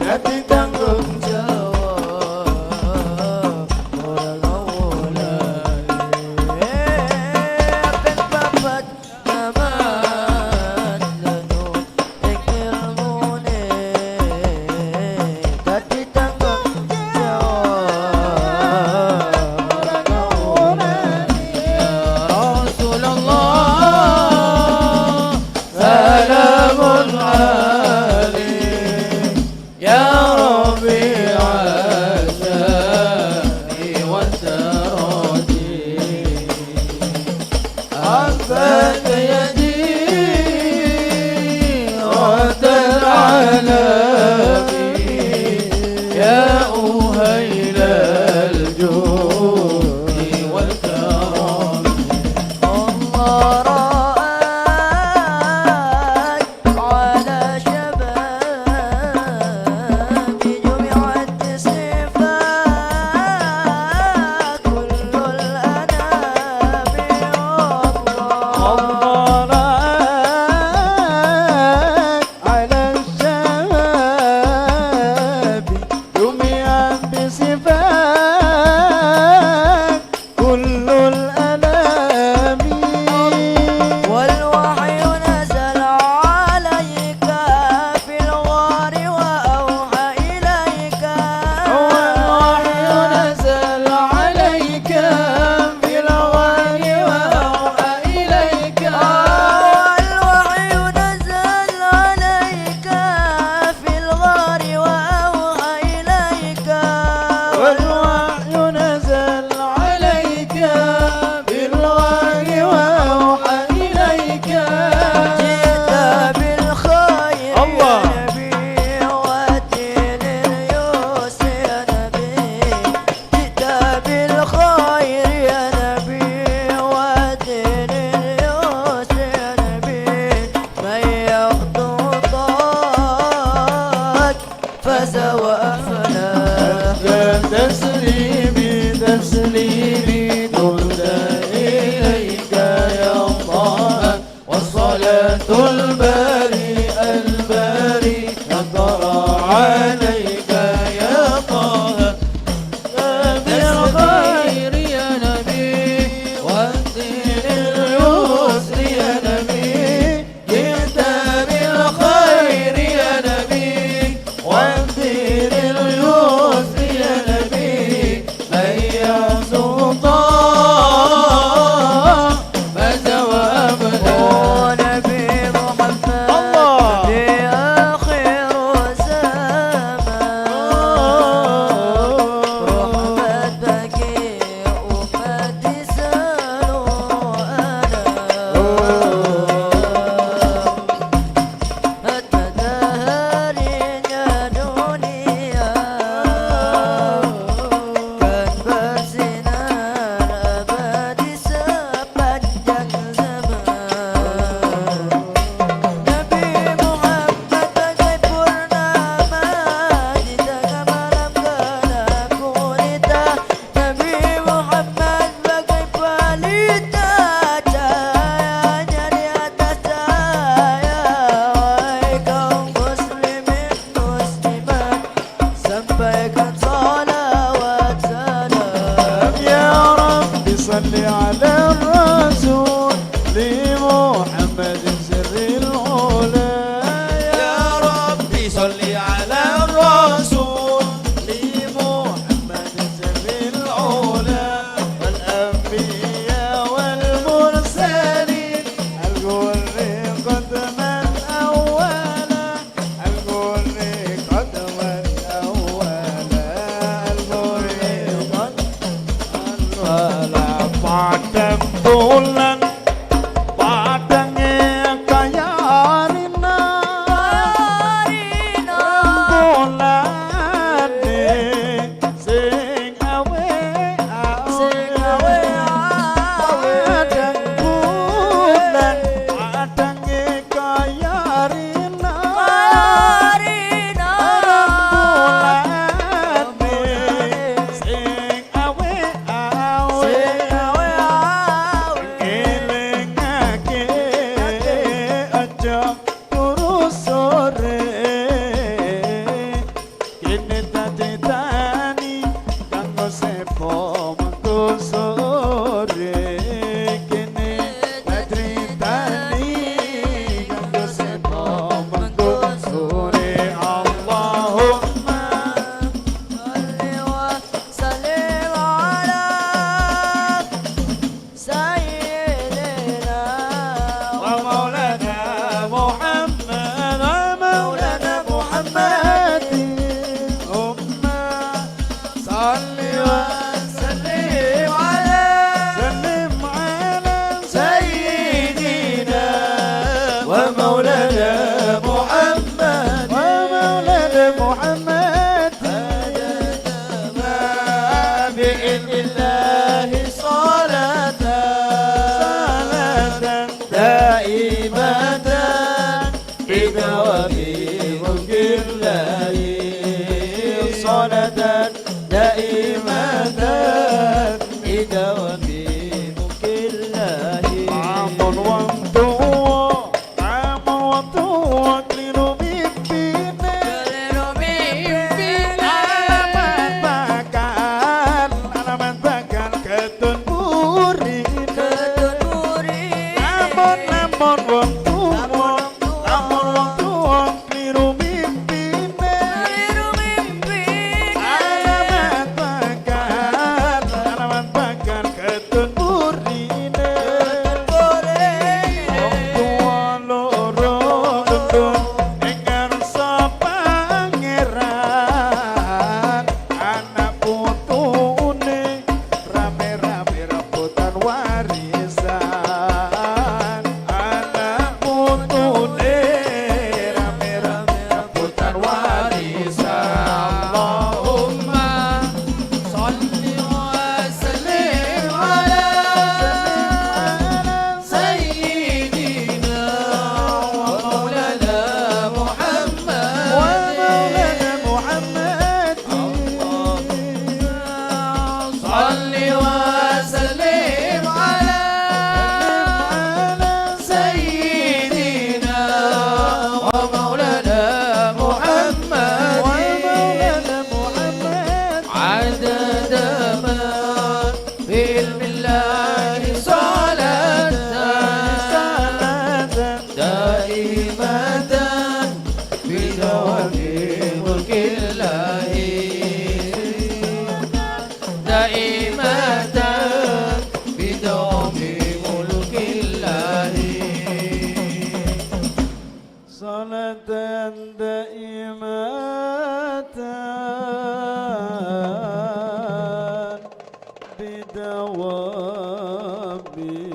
dadi tanggung jawab ora la-wala. Kaping papat ngamal nuruting ilmune, dadi tanggung jawab. Ya Rasulullah, salamun alaik, ya rafi'as sa'yi wad daraji. Anta ya jiratal alamin, ya uhailal judi wal karami. Allah ra'ak ala صلوات سلام. يا رب صل على الرسول محمد سر العلا. يا رب صل على الرسول محمد سر العلا. والأنبياء والمرسلين الغر قدما أولا. الغر قدما أولا. الغر قدما أولا. Padang bulan, padangnya kaya rina. Rina. Bulan sing awe-awe. Sing awe-awe. Padang bulan, padangnya kaya rina. Kaya rina. Rembulane sing awe-awe. Sing awe-awe. Elengake aja turu sore. Kene ta' cetani kanggo sepo mengko sore. Kene ta' cetani kanggo sepo mengko sore. Allahumma shalli wa sallim ala Sayyidina wa maulana Muhammad, wa maulana Muhammad. Allahumma shalli wa sallim ala, sallim ala Sayyidina wa maulana Muhammad, wa maulana Muhammad. Adada ma bi'ilmillahi salatan, salatan daimatan bidawami mulkillahi. Salatan daimatan bidawami mulkillahi. Ampon wong tuwa Ampon wong tuwa keliru mimpine. Keliru mimpine. Alamat bakal, alamat bakal keton burine. Keton burine. Ampon, ampon wong tuwa, ampon wong tuwa keliru mimpine. Keliru mimpine. Alamat bakal, alamat bakal keton burine. Keton burine. Wong tuwa loro gendong ning ngarsa Pangeran, ana' putune rame-rame rebutan warisan. Ana' putune rame-rame rebutan warisan. Allahumma shalli wa sallim ala Sayyidina wa maulana Muhammad. Wa maulana Muhammad. Allahumma shalli wa sallim ala Sayyidina wa maulana Muhammad. Wa maulana Muhammad. Adada ma bi'ilmillahi salatan, salatan daimatan bidawami mulkillahi. Daimatan bidawami mulkillahi. Salatan daimatan bidawami